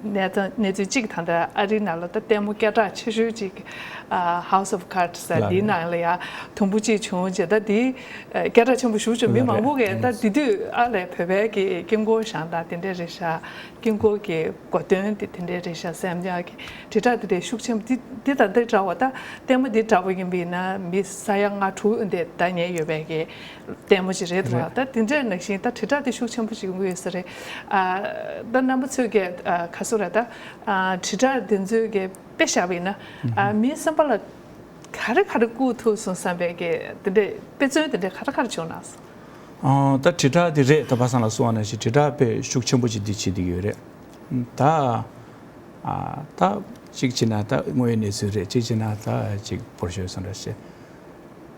གནས་སྟངས་གནས་ཚུལ་གཅིག་ད་ལྟ་ཨ་རིའི་ནང་ལ་ད་ལྟད་མོ་སྐད་གྲགས་ཆེ་ཤོས་གཅིག་ཨ་House of Cards ཟེར་ལགས་འདིའི་རེད། ནང་ལ་ཡ་དུམ་བུ་གཅིག་བྱུང་རྗེས་ད་འདི་ཨ་སྐད་གྲགས་ཆེན་པོ་ཞེ་པོ་བྱུང་། མི་ལགས་མང་པོ་གིས་རེད། ད་དེ་དུས་ཨ་ལས་བོད་པའི་གི་དཀྱིལ་འཁོར་བཞེངས་སྟངས་དེ་འདྲས་རེད་ཤག་དཀྱིལ་འཁོར་གྱི་གོ་དོན་དེ་དེ་འདྲས་རེད་ཤག་བསམ་ཡག་གི་དྲིལ་བསྒྲགས་དེ་འདྲས་ཤུགས་ཆེན་པོ་འདི་འདི་དང་འདི་འདྲ་བ་ད་ལྟད་མོ་འདི་འདྲ་བོ་ཡིན་པ་ཡིན་ན་མི་ས་ཡ་ལྔ་དྲུག་འདི་ལྟ་མཁན་ཡོད་པའི་གི་ལྟད་མོ་ཅིག་རེད་འདུག་རེད། ད་དེ་འདྲས་ནང་བཞིན་ད་དྲིལ་བསྒྲགས་དེ་ཤུགས་ཆེན་པོ་ཅིག་ཡོང་གི་ཡོད་ས་རེད། ཨ་ད་རྣམ་པ་ཚོས་གི་ཨ་ག་སོ་ར་ད་ཨ་དྲིལ་བསྒྲགས་དེ་ཚོའི་གི་དཔེ་བཞག་པ་ཡིན་ན་ཨ་མིའི་སེམས་པ་ལ་ག་རེ་ག་རེ་བཀུག་ཐུབ་སོང་བསམ་པའི་གི་དེ་འདྲས་དཔེ་མཚོན་དེ་འདྲས་ག་རེ་ག་རེ་བྱུང་ན་སོང་། ཨ་ད་དྲིལ་བསྒྲགས་དེ་རེད། ད་པ་སངས་ལགས་གསུངས་པ་ནང་བཞིན་དྲིལ་བསྒྲགས་དཔེ་ཤུགས་ཆེན་པོ་ཅིག་འདི་བྱེད་བསྡད་ཀྱི་ཡོད་རེད། ད་ཨ་ད་གཅིག་བྱས་ན་ད་དངོས་ཡོད་གནས་ཚུལ་རེད། གཅིག་བྱས་ན་ད་ཅིག་བོར་ཤོར་སོང་འདྲ་བྱས།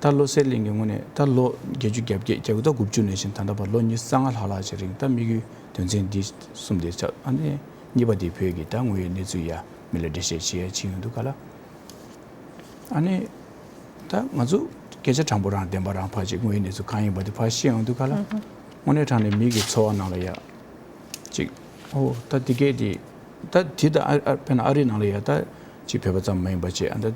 ད་བློ་གསལ་གླིང་གི་ངོས་ནས་ད་ལོ་བརྒྱད་ཅུ་གྱ་བརྒྱད་གྱ་དགུ་ད་དགུ་བཅུ་ནས་བཞིན་ད་ལྟ་བར་ལོ་ཉི་ཤུ་རྩ་ལྔ་ལྷག་ལྷག་ཅིག་རིང་ད་དམིགས་ཡུལ་དོན་ཚན་འདི་གསུམ་དེ་ཆགས། ཨ་ནི་གཉིས་པ་དེ་བོད་ཀྱི་ད་དངོས་ཡོད་གནས་ཚུལ་ཡ་མི་ལ་འགྲེལ་བཤད་བྱེད་ཡ་ཕྱིན་ཡོང་དུས་ག་ལ། ཨ་ནི་ད་ང་ཚོ་སྐད་ཆ་དྲང་པོ་རང་བདེན་པ་རང་ཕར་ཅིག་དངོས་ཡོད་གནས་ཚུལ་གང་ཡིན་པ་དེ་ཕར་ཤེས་ཡོང་དུས་ག་ལ། དངོས་གནས་དྲང་ནས་མི་གི་འཚོ་བ་ནང་ལ་ཡ་ཅིག་ཨོ་ད་དེ་གས་དེ་ད་དེ་ད་ཨ་ཨ་དཔེར་ན་ཨ་རིའི་ནང་ལ་ཡ་ད་ཅིག་བོད་པ་ཙམ་མ་ཡིན་པ་ཅིག་ཨ་ད་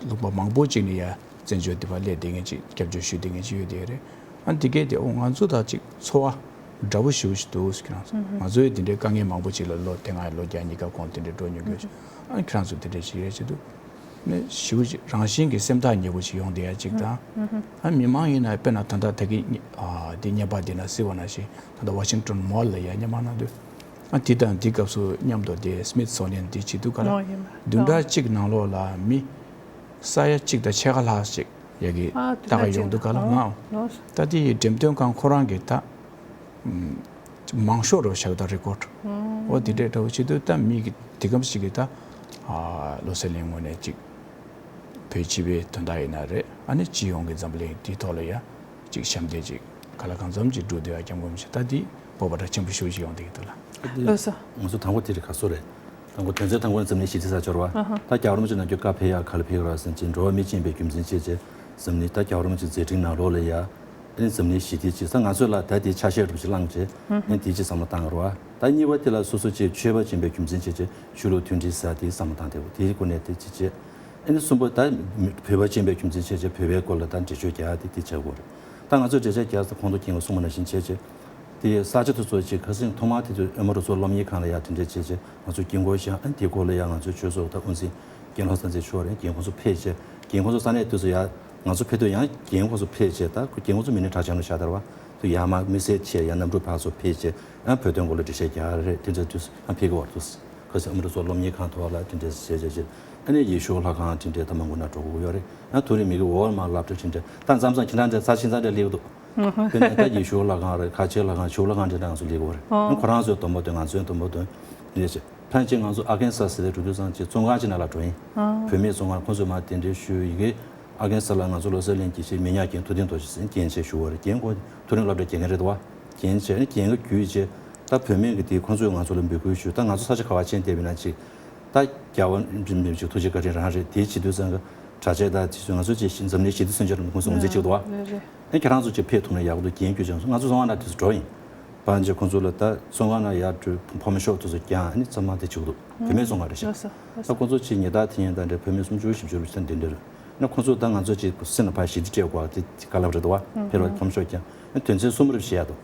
ལུང་པ་མང་པོ་ཅིག་ནས་ཡ་བཙན་བྱོལ་དེ་བ་སླེབས་བསྡད་མཁན་ཅིག་སྐྱབས་བཅོལ་ཞུས་བསྡད་མཁན་ཅིག་ཡོད་དེ་རེད། ཨ་དེ་གས་དེ་ཨོ་ང་ཚོ་ད་ཅིག་འཚོ་བ་འདྲ་པོ་ཞེ་པོ་ཞིག་འདུག་ཟེར་གྱི་རང་ཚོ་ང་ཚོའི་དེ་འདྲའི་དཀའ་ངལ་མང་པོ་ཅིག་ལ་ལོ་དེ་སྔ་ལོ་བརྒྱ་གཉིས་ཀ་གོང་དེ་འདྲའི་འགྲོ་མྱོང་གི་ཡོད་ཅིག་ཨ་ཁྱེད་རང་ཚོ་དེ་འདྲའི་ཅིག་རེད་ཅིག་འདུག་ནི་ཞེ་པོ་ཅིག་རང་བཞིན་གྱི་སེམས་ཐག་ཉེ་པོ་ཅིག་ཡོང་བསྡད་ཡ་ཅིག་དང་། ཨ་མི་མང་ཡིན་ན་དཔེར་ན་ད་ལྟ་ད་གིན་ཨ་འདི་བརྙན་པར་འདི་ན་གཟིགས་པ་ནང་བཞིན་ད་ལྟ་Washington Mall་ལ་ཡ་བརྙན་པར་གནང་དུས། ཨ་འདི་དང་འདི་སྐབས་སུ་མཉམ་དུ་དེ་Smithsonian་འདི་བྱེད་དུས་ག་ལ་ཨོ་ཡིན་པ། བདུན་ཕྲག་གཅིག་ནང་ལོགས་ལ་མི་ས་ཡ་གཅིག་དང་ཕྱེད་ཀ་ལྷག་ཅིག་ཡ་གི་ཨ་ལྟ་ག་ཡོང་དུས་ག་ལ་ཨོ་ང་ལོ་ད་དེ་ཡི་འགྲེམས་སྟོན་ཁང་ཁོ་རང་གི་ད་མང་ཤོས་རུ་བཞག་ད་record་ཨོ་འདི་འདྲའི་འདྲ་བོ་བྱེད་དུས་ད་མི་གི་དེ་གམ་ཞིག་གི་ད་ཨ་བློ་གསལ་གླིང་ངོས་ནས་ཅིག་བོད་སྤྱི་པའི་དོན་དག་ཡིན་ན་རེད། ཨ་ནི་སྤྱི་ཡོངས་ཀྱི་འཛམ་བུ་གླིང་དེའི་ཐོག་ལ་ཡ་ཅིག་ཞབས་འདེགས་ཅིག་ག་ལ་གང་འཚམ་ཅིག་འགྲོ་འདོད་ཡ་སྐྱབས་མགོན་ཞིག་ད་དེ་སྤོབས་པ་འདྲ་ཆེན་པོ་ཞེ་པོ་ཞིག་ཡོང་བསྡད་ཀྱི་འདུག་ལ། ལགས་སོ། ང་ཚོ་དང་པོ་དེ་རེད་ག་སོ་རེད། དང་པོ་དོན་ཚན་དང་པོ་ནི་འཛམ་གླིང་ཞི་བདེའི་ས་ཆར་བ། ད་རྒྱལ་བ་རིན་པོ་ཆེ་ནམ་རྒྱུན་བཀའ་ཕེབས་ཡག་ག་ལ་ཕེབས་ཡོད་ར་ཟེར་ཅིག་འགྲོ་བ་མི་ཅན་པའི་རྒྱུ་མཚན་བྱས་བྱས་འཛམ་གླིང་ད་རྒྱལ་བ་རིན་པོ་ཆེ་མཛད་འཕྲིན་ནང་ལོགས་ལ་ཡ། ཨ་ནི་འཛམ་གླིང་ཞི་བདེ་ཅིག་ད་ང་ཚོ་ལ་ད་དེ་ཆ་ཤས་རུ་ཅིག་བླངས་བྱས་ཨ་ནི་དེ་ཅིག་བསམ་བློ་བཏང་རོགས། ད་གཉིས་པ་དེ་ལ་སོ་སོ་ཅིག་ཆོས་པ་ཅན་པའི་རྒྱུ་མཚན་བྱས་བྱས་ཆོས་ལུགས་མཐུན་སྒྲིལ་ཟེར་དེ་བསམ་བློ་བཏང་དེ་དེའི་སྒོ་ནས་དེ་ཅིག་བྱས། ཨ་ནི་གསུམ་པ་ད་བོད་པ་ཅན་པའི་རྒྱུ་མཚན་བྱས་བྱས་བོད་པའི་སྐོར་ལ་ད་འགྲེལ་བརྗོད་རྒྱག་དེ་དེ་བྱ་དགོས་རེད། ད་ང་ཚོ་འགྲེལ་བཤད་རྒྱག་ས་ཁོང་ཚོ་རྒན་པ་གསུངས་པ་ནང་བཞིན་བྱས་བྱས། དེ་ས་ཆ་དེ་ཚོ་ཅིག་ཁ་སང་ཐོག་མར་དེ་ཚོ་ཨེ་མ་རུ་ཚོ་སློབ་གཉེར་ཁང་ལ་ཡ་དེ་འདྲས་བྱས་བྱས་ང་ཚོ་རྒན་གོག་ཤང་ཨ་ནི་དེ་སྐོར་ལ་ཡ་ང་ཚོའི་ཆོས་ཚོགས་ད་དབུ་འཛིན་རྒན་ལྷ་བསམ་གཏན་མཆོག་རེད། རྒན་ཁོང་ཚོ་ཕེབས་བྱས་རྒན་ཁོང་ཚོ་ས་གནས་དེ་ཚོ་ཡ་ང་ཚོ་ཕེབས་དུས་ཡང་རྒན་ཁོང་ཚོ་ཕེབས་བྱས་ད་ཁོ་རྒན་ཁོང་ཚོ་མི་སྣའི་གྲགས་ཅན་ལ་ཤ་དར་བ་དུ་ཡ་མ་དམིགས་བསལ་བྱས་ཡ་གནམ་གྲུ་ཕར་ཚུར་ཕེབས་བྱས་ཡང་བོད་དོན་སྐོར་ལ་འགྲེལ་བཤད་རྒྱག་རེད། དེ་ཚོ་དུས་ཡང་ཕེབས་ཀྱི་བར་དུ་ཁ་སང་ཨེ་མ་རུ་ཚོ་སློབ་གཉེར་ཁང་ཐོག་ལ་དེ་འདྲས་བྱས་བྱས་བྱས་ཨ་ནི་ཡེ་ཤུ་ལྷ་ཁང་དེ་འདྲས་ད་མང་པོ་ན་འགྲོ་དགོས་ཡོད་རེད། ཡང་དུ་རིང་མི་གི་འོག་མ་སློབ་གྲྭ་དེ་འདྲས་ད་མཚམས་མཚམས་ཁྱེད་རང་འདྲས་ཚར་ཕྱིན་ཚར་འདྲས་སླེབས་འདུག་དཔེར་ན་ད་ཡེ་ཤུ་ལྷ་ཁང་རེད། ཁ་ཆེ་ལྷ་ཁང་ཆུ་ལྷ་ཁང་དེ་འདྲ་ང་ཚོ་སླེབས་ཀྱི་ཡོད་རེད། ཨོ། ཁོ་རང་ཚོའི་སྡོམ་པ་དོན་ང་ཚོའི་སྡོམ་པ་དོན་འདི་འདྲ་བྱས། ཕན་ཆད་ང་ཚོ་ཨ་ཀན་ས་ཟེར་ཏེ་འགྲོ་དུས་ཙང་ཅིག་བཙོན་ཁང་ཅིག་ནང་ལ་འགྲོ་ཡིན། ཨོ། བུད་མེད་བཙོན་ཁང་ཁོང་ཚོས་མར་གདན་འདྲེན་ཞུས་ཡི་གེ། ཨ་ཀན་ས་ལ་ང་ཚོ་བློ་གསལ་གླིང་གི་ཆེད་མི་ཉག་རྒན་ཐུབ་བསྟན་རྡོ་རྗེ་ཟེར་རྒན་ཆེད་ཞུ་བ་རེད། རྒན་ཁོ་མཐོ་རིམ་སློབ་གྲྭའི་དགེ་རྒན་རེད་འདུག་བ། རྒན་ཆེད་ཨ་ནི་རྒན་གྱི་བརྒྱུད་བྱས་ད་བུད་མེད་ཀྱི་དེ་ཁོང་ཚོས་ང་ཚོ་ལ་འབོད་སྐུལ་ཞུས། ད་ང་ཚོ་ས་ཆ་ག་བ་ཕྱིན་བསྡད་པ་ཡིན་ན་ཅིག་ད་རྒྱལ་བ་རིན་པོ་ཆེ་ཐུགས་རྗེ་བཀའ་དྲིན་རང་རེད། དེ་བྱེད་དུས་ཙང་གི་གྲྭ་ཆས་དང་དེ་ཚོ་ང་ཚོ་ཅིག་འཛམ་གླིང་ཞི་བདེ་མཚོན་ཆ་རུ་ཁོང་ཚོ་ངོས་འཛིན་བྱེད་ཀྱི་འདུག་བ། རེད་རེད། ཨེ་ཁྱེད་རང་ཚོ་ཅིག་ཕེབས་ཐུབ་ན་ཡག་པོ་འདུག་རྒན་བརྒྱུད་ཅན་ཚོ་ང་ཚོ་བཙོན་ཁང་ནང་དུ་འགྲོ་ཡིན། པ་ཅིག་ཁོང་ཚོ་ལ་ད་བཙོན་ཁང་ནང་ཡར་འགྲོ་ཕོ་མོ་ཤོག་དེ་ཚོ་རྒྱང་ཨ་ནི་ཚང་མ་དེ་བྱེད་ཀྱི་འདུག་བུད་མེད་བཙོན་ཁང་རེད་ཤག་ལགས་སོ། ལགས་སོ། ད་ཁོང་ཚོ་ཅིག་ཉི་ཟླ་དེ་ཡན་དང་འདྲ་བུད་མེད་སུམ་ཅུ་བཞི་བཅུ་རུ་ཅིག་ད་འདི་འདྲ་རེད། ན་ཁོང་ཚོ་ད་ང་ཚོ་ཅིག་སེམས་ལ་ཕར་ཞི་བདེ་སྤྲད་དགོས་དེ་དཀའ་ལས་རེད་འདུག་བ། ཕེབས་རོགས་ཕོ་མོ་ཤོག་རྒྱང་ཨ་ནི་དོན་ཚན་གསུམ་རེ་བཞེས་ཡ་འདུག་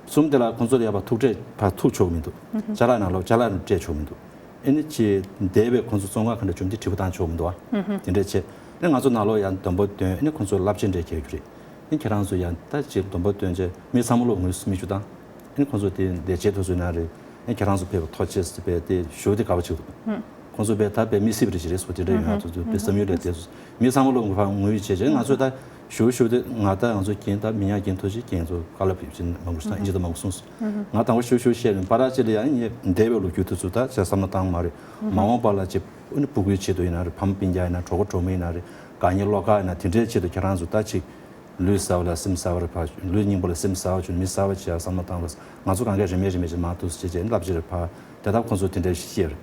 གསུམ་དེ་ལ་ཁོང་ཚོ་ལ་ཡར་ཕར་ཐུག་འཕྲད་ཕར་ཐུག་ཆོག་གི་མི་འདུག་ཅ་ལག་ནང་ལོགས་ཅ་ལག་རེ་སྤྲད་ཆོག་གི་མི་འདུག་ཨེ་ནི་ཅི་འདས་པའི་ཁོང་ཚོ་བཙོན་ཁང་ག་འདྲ་བྱུང་འདི་དྲི་བ་བཏང་ཆོག་མི་འདུག་བ། དེ་འདྲ་བྱས་ཨེ་ང་ཚོ་ནང་ལོགས་ཡང་སྡོམ་པ་འདོན་ཨེ་ནི་ཁོང་ཚོ་བསླབ་བྱ་འདྲ་རྒྱག་རྒྱུ་རེད། ཨེ་ཁྱེད་རང་ཚོ་ཡང་ད་ཅིག་སྡོམ་པ་འདོན་བྱས་མི་ཚང་མ་ལོག་ངོས་སུ་མི་བཅུག་དང་། ཨེ་ཁོང་ཚོ་དེ་འདས་བྱས་དུས་ཚོད་ན་རེད། ཨེ་ཁྱེད་རང་ཚོ་ཕེབས་པ་ཐུགས་རྗེ་ཆེ་ཟེར་བས་དེ་ཞུ་དེ་དགའ་པོ་བྱེད་འདུག་ཁོང་ཚོ་བས་ད་བས་མི་སྲིད་པ་རེད་ཅེས་རེད་སོ་དེ་འདྲ་ཡོད་ང་ཚོ་ཚོ་བས་བསམ་ཡུལ་ལས་དེ་ཚོ་མི་ཚང་མ་ལོག་ངོས་ཕར་ངོས་བྱས་བྱས་ང་ཚོ་ད་ཞུ་ཞུ་དེ་ང་ད་ང་ཚོ་རྒན་ད་མི་ཉག་རྒན་ཐུབ་ཆེ་རྒན་ཚོ་བཀའ་སློབ་ཕེབས་ཆེན་མང་པོ་ཞིག་ད་ཨིན་ཇི་ད་མང་པོ་གསུངས་སོང་། ང་དང་པོ་ཞུ་ཞུ་བཤད་རིང་པ་ར་ཅི་ལ་ཡང་ངས་འདས་པའི་ལོ་རྒྱུས་དེ་ཚོ་ད་བྱས་བསམ་བློ་བཏང་མ་རེད། མ་འོངས་པ་ལ་ཅིག་ཨ་ནི་སྤུ་གུའི་ཆེད་དུ་ཡིན་ན་རེད། ཕ་མ་སྤུན་ཀྱག་ཡིན་ན་རེད། གྲོགས་པོ་གྲོགས་མོ་ཡིན་ན་རེད། དགའ་ཉེ་བློ་དགའ་ཡིན་ན་དེ་འདྲའི་ཆེད་དུ་ཁྱེད་རང་ཚོ་ད་ཅིག་ལུས་གསར་པ་ལ་སེམས་གསར་པ་རེད་ཕ། ལུས་རྙིང་པ་ལ་སེམས་གསར་པ་བྱུང་མི་གསར་པ་བྱས་བསམ་བློ་བཏང་རོགས། ང་ཚོ་གང་གས་རིན་མེད་རིན་མེད་ཅིག་མ་ཐུག་ཟེར་བྱས་བྱས་བསླབ་བྱ་རེད་ཕ། དེ་ལྟར་ཁོང་ཚོ་དེ་འདྲའི་ཤེས་རེད།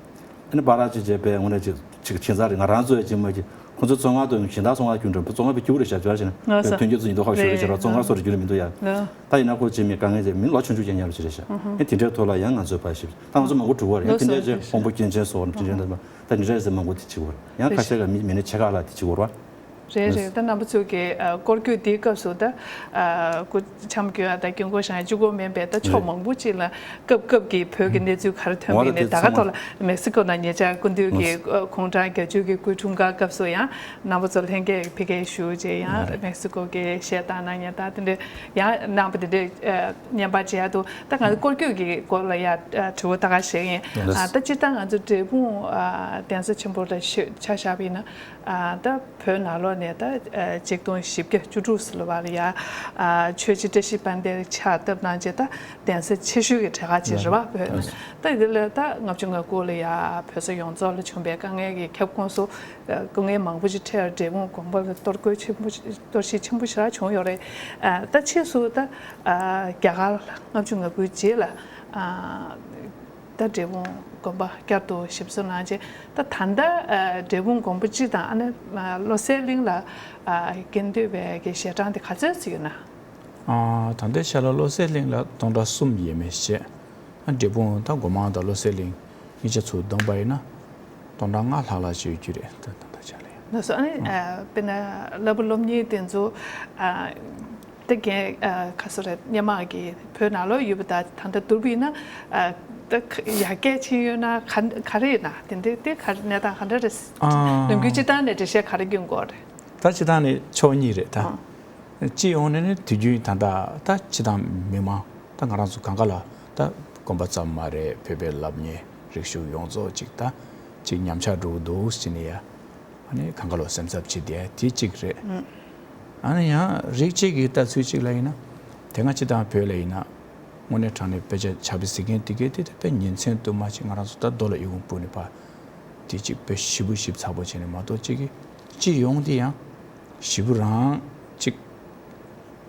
ཨ་ནི་པ་ར་ཅིག་བྱས་པས་དངོས་གནས་ཅིག་ཅིག་ཁྱད་མཚར་རེད། ང་རང་ཚོ་ཡང་ཅིག་མ་ཅིག་ཁོང་ཚོ་བཙོན་ཁང་དུ་གཞན་དག་བཙོན་ཁང་བསྐྱུར་འགྲོ་བཙོན་ཁང་པའི་སྐྱུག་རེད་བཞག་ཅོག་བྱས་ན་ལགས་སོ། ཐོན་སྐྱོད་ཚོ་ཡིན་མདོག་ཁ་ཤོར་རེད་བྱས་ར། བཙོན་ཁང་སོགས་རེད་རྒྱུ་རེད་མི་འདུག་ཡ། ད་ཡིན་ན་ཁོ་ཅིག་མི་དཀའ་ངལ་ཅིག་མི་ལོ་ཆུང་ཆུང་ཅན་ཉར་བ་ཅིག་རེད་བཞག་ཨ་དེ་འདྲའི་ཐོག་ལ་ཡང་ང་ཚོས་ཕར་ཞིབ་ད་ང་ཚོ་མང་པོ་འགྲོ་བ་རེད། ཨ་དེ་འདྲའི་ཅིག་དབང་པོ་སྐྱོན་ཅན་སོགས་དེ་འདྲའི་འདྲ་མ་ད་དེ་འདྲའི་ཟེར་མང་པོ་དེ་བྱེད་དགོས་རེད། ཡང་ཁ་ཤས་ཀ་མི་མི་སྣའི་ཆེ་ཁག་ལ་དེ་བྱེད་དགོས་རེད་བ། རེད་རེད། ད་རྣམ་པ་ཚོ་གི་ཨ་སྐོར་སྐྱོད་འདིའི་སྐབས་སུ་ད་ཨ་སྐུ་འཆམ་གྱི་ཨ་ད་རྒན་གོག་ཤང་གཅིག་པོ་མིན་པའི་ད་ཕྱོགས་མང་པོ་ཅིག་ལ་སྐབས་སྐབས་ཀྱི་བོད་ཀྱི་གནས་ཚུལ་ག་རེ་ཐོན་པ་ཡིན་ནའི་ད་ག་ཐོག་ལ་མེག་སི་ཀོ་ནང་ཉེ་ཆར་སྐུ་མདུན་གྱི་ཨ་ཁོང་ཀྲང་བརྒྱད་ཅུ་གི་སྐུའི་འཁྲུངས་སྐར་སྐབས་སུ་ཡང་རྣམ་པ་ཚོ་ལྷན་རྒྱས་ཕ་གིར་བཞུགས་རྗེས་ཡང་མེག་སི་ཀོ་གི་གཞས་བཏང་གནང་མཁན་ད་དེ་འདྲ་ཡང་གནང་བ་དེ་འདྲ་ཨ་བརྙན་པར་མཇལ་འདུག་ད་ང་ཚོ་སྐོར་སྐྱོད་ཀྱི་སྐོར་ལ་ཡང་ཨ་དྲི་བ་ད་ག་ཞིག་ཡིན། ཨ་ད་སྤྱིར་བཏང་ང་ཚོ་འབྲས་སྤུངས་ཨ་གདན་ས་ཆེན་པོ་ལ་ཆ་བཞག་པ་ཡིན་ན། ཨ་ད་བོད་ནང་ལོགས་ནས་ད་ཨ་ཆིག་སྟོང་བཞི་བརྒྱ་བཅུ་དྲུག་ཙམ་ལ་བར་ལ་ཡ་ཨ་ཆོས་རྗེ་བཀྲ་ཤིས་དཔལ་ལྡན་ཕྱག་བཏབ་གནང་རྗེས་ད་གདན་ས་ཆེ་ཤོས་ཀྱི་གྲས་ཁག་ཅིག་རེད་བ། བོད་ནང་ད་འདི་ལ་ད་ལྔ་བཅུ་ང་དགུ་ལ་ཡ་བོད་ས་ཡོངས་རྫོགས་ལ་བྱུང་བའི་དཀའ་ངལ་གྱི་ཁྱབ་ཁོངས་སུ་ཨ་དཀའ་ངལ་མང་པོ་ཅིག་འཕྲད་འབྲས་སྤུངས་དགོན་པ་ལ་གཏོར་རྒོལ་ཆེན་པོ་གཏོར་བཤིག་ཆེན་པོ་ཞེ་དྲག་བྱུང་ཡོད་རེད། ཨ་ད་ཕྱིས་སུ་ད་ཨ་རྒྱ་གར་ལྔ་བཅུ་ང་དགུའི་རྗེས་ལ་ཨ། ད་འབྲས་སྤུངས་དགོན་པ་བསྐྱར་དུ་ཞིབ་བཟོ་གནང་རྗེས་ད་ད་ལྟ་ཨ་འབྲས་སྤུངས་དགོན་པ་སྤྱི་དང་ཨ་ནི་ཨ་བློ་གསལ་གླིང་ལ་ཨ་སྐྱེ་འདོད་པའི་གི་ཞལ་གྲངས་དེ་ག་ཚོད་ཙམ་ཡོད་ན། ཨ་ད་ལྟའི་ཆ་ལ་བློ་གསལ་གླིང་ལ་སྟོང་ཕྲག་གསུམ་ཡས་མས་བཤད། ཨ་འབྲས་སྤུངས་ད་སྒོ་མང་དང་བློ་གསལ་གླིང་གཉིས་ཆ་ཚུར་བསྡོམས་པ་ཡིན་ན་སྟོང་ཕྲག་ལྔ་ལྷག་ལྷག་ཅིག་ཡོད་རྒྱུ་རེད། ད་ད་ལྟ་ཆ་ལ་ཡང་། ལགས་སོ། ཨ་ནི་ཨ་དཔེར་ན་བསླབ་པ་སློབ་གཉེར་དེ་ཚོ་ཨ། ད་རྒན་ཨ་ག་སོ་རེད། སྔོན་མ་གི་བོད་ནང་ལོགས་ཡོད་པ་དང་ད་ལྟ་བསྡུར་བ་ཡིན་ན་ཨ་ ད་ཡར་རྒྱས་ཕྱིན་ཡོད་ན་ག་ག་རེ་ཡིན་ན་དེ་འདྲའི་དེ་ག་རེ་གནས་སྟངས་ག་འདྲ་རེད། ཨ། ནམ་རྒྱུན་སྤྱིར་བཏང་ནས་འགྲེལ་བཤད་ག་རེ་སྐྱོན་དགོས་རེད། ད་སྤྱིར་བཏང་ནས་ཕྱོགས་གཉིས་རེད་ད། ཨ། སྤྱི་ཡོངས་ནས་ནི་དུས་རྒྱུན་ད་ལྟ་ད་སྤྱི་བཏང་མི་མང་ད་ང་རང་ཚོ་གང་ག་ལ་ད་དགོན་པ་ཙམ་མ་རེད། བོད་པའི་སློབ་གཉེར་རིག་གཞུང་ཡོངས་རྫོགས་ཅིག་ད་ཅིག་ཉམས་ཆག་འགྲོ་གི་འདུག་ཟེར་ནས་ཡ། ཨ་ནི་གང་ག་ལོ་སེམས་འཚབ་བྱེད་བསྡད་དེ་གཅིག་རེད། ཨ་ནི་ཡང་རིགས་གཅིག་གི་ལྟ་ཚུལ་གཅིག་ལ་ཡིན་ན། དེ་སྔ་སྤྱི་བཏང་བོད་ལ་ཡིན་ན། དངོས་གནས་དྲང་གནས་དཔེ་ཆ་ཕྱག་དཔེ་གཟིགས་མཁན་དེ་གས་དེ་དཔེ་ཉིན་མཚན་དུ་མ་ཅིག་ང་རང་ཚོ་ད་རྡོ་ལ་ཨི་ཁུང་སྤུར་ནས་ཕར། དེ་གཅིག་དཔེ་ཞིབ་པོ་ཞིབ་ཚགས་པོ་བྱས་ནས་མ་གཏོགས་གཅིག་གིས་སྤྱི་ཡོངས་དེ་ཡང་ཞིབ་པོ་རང་གཅིག་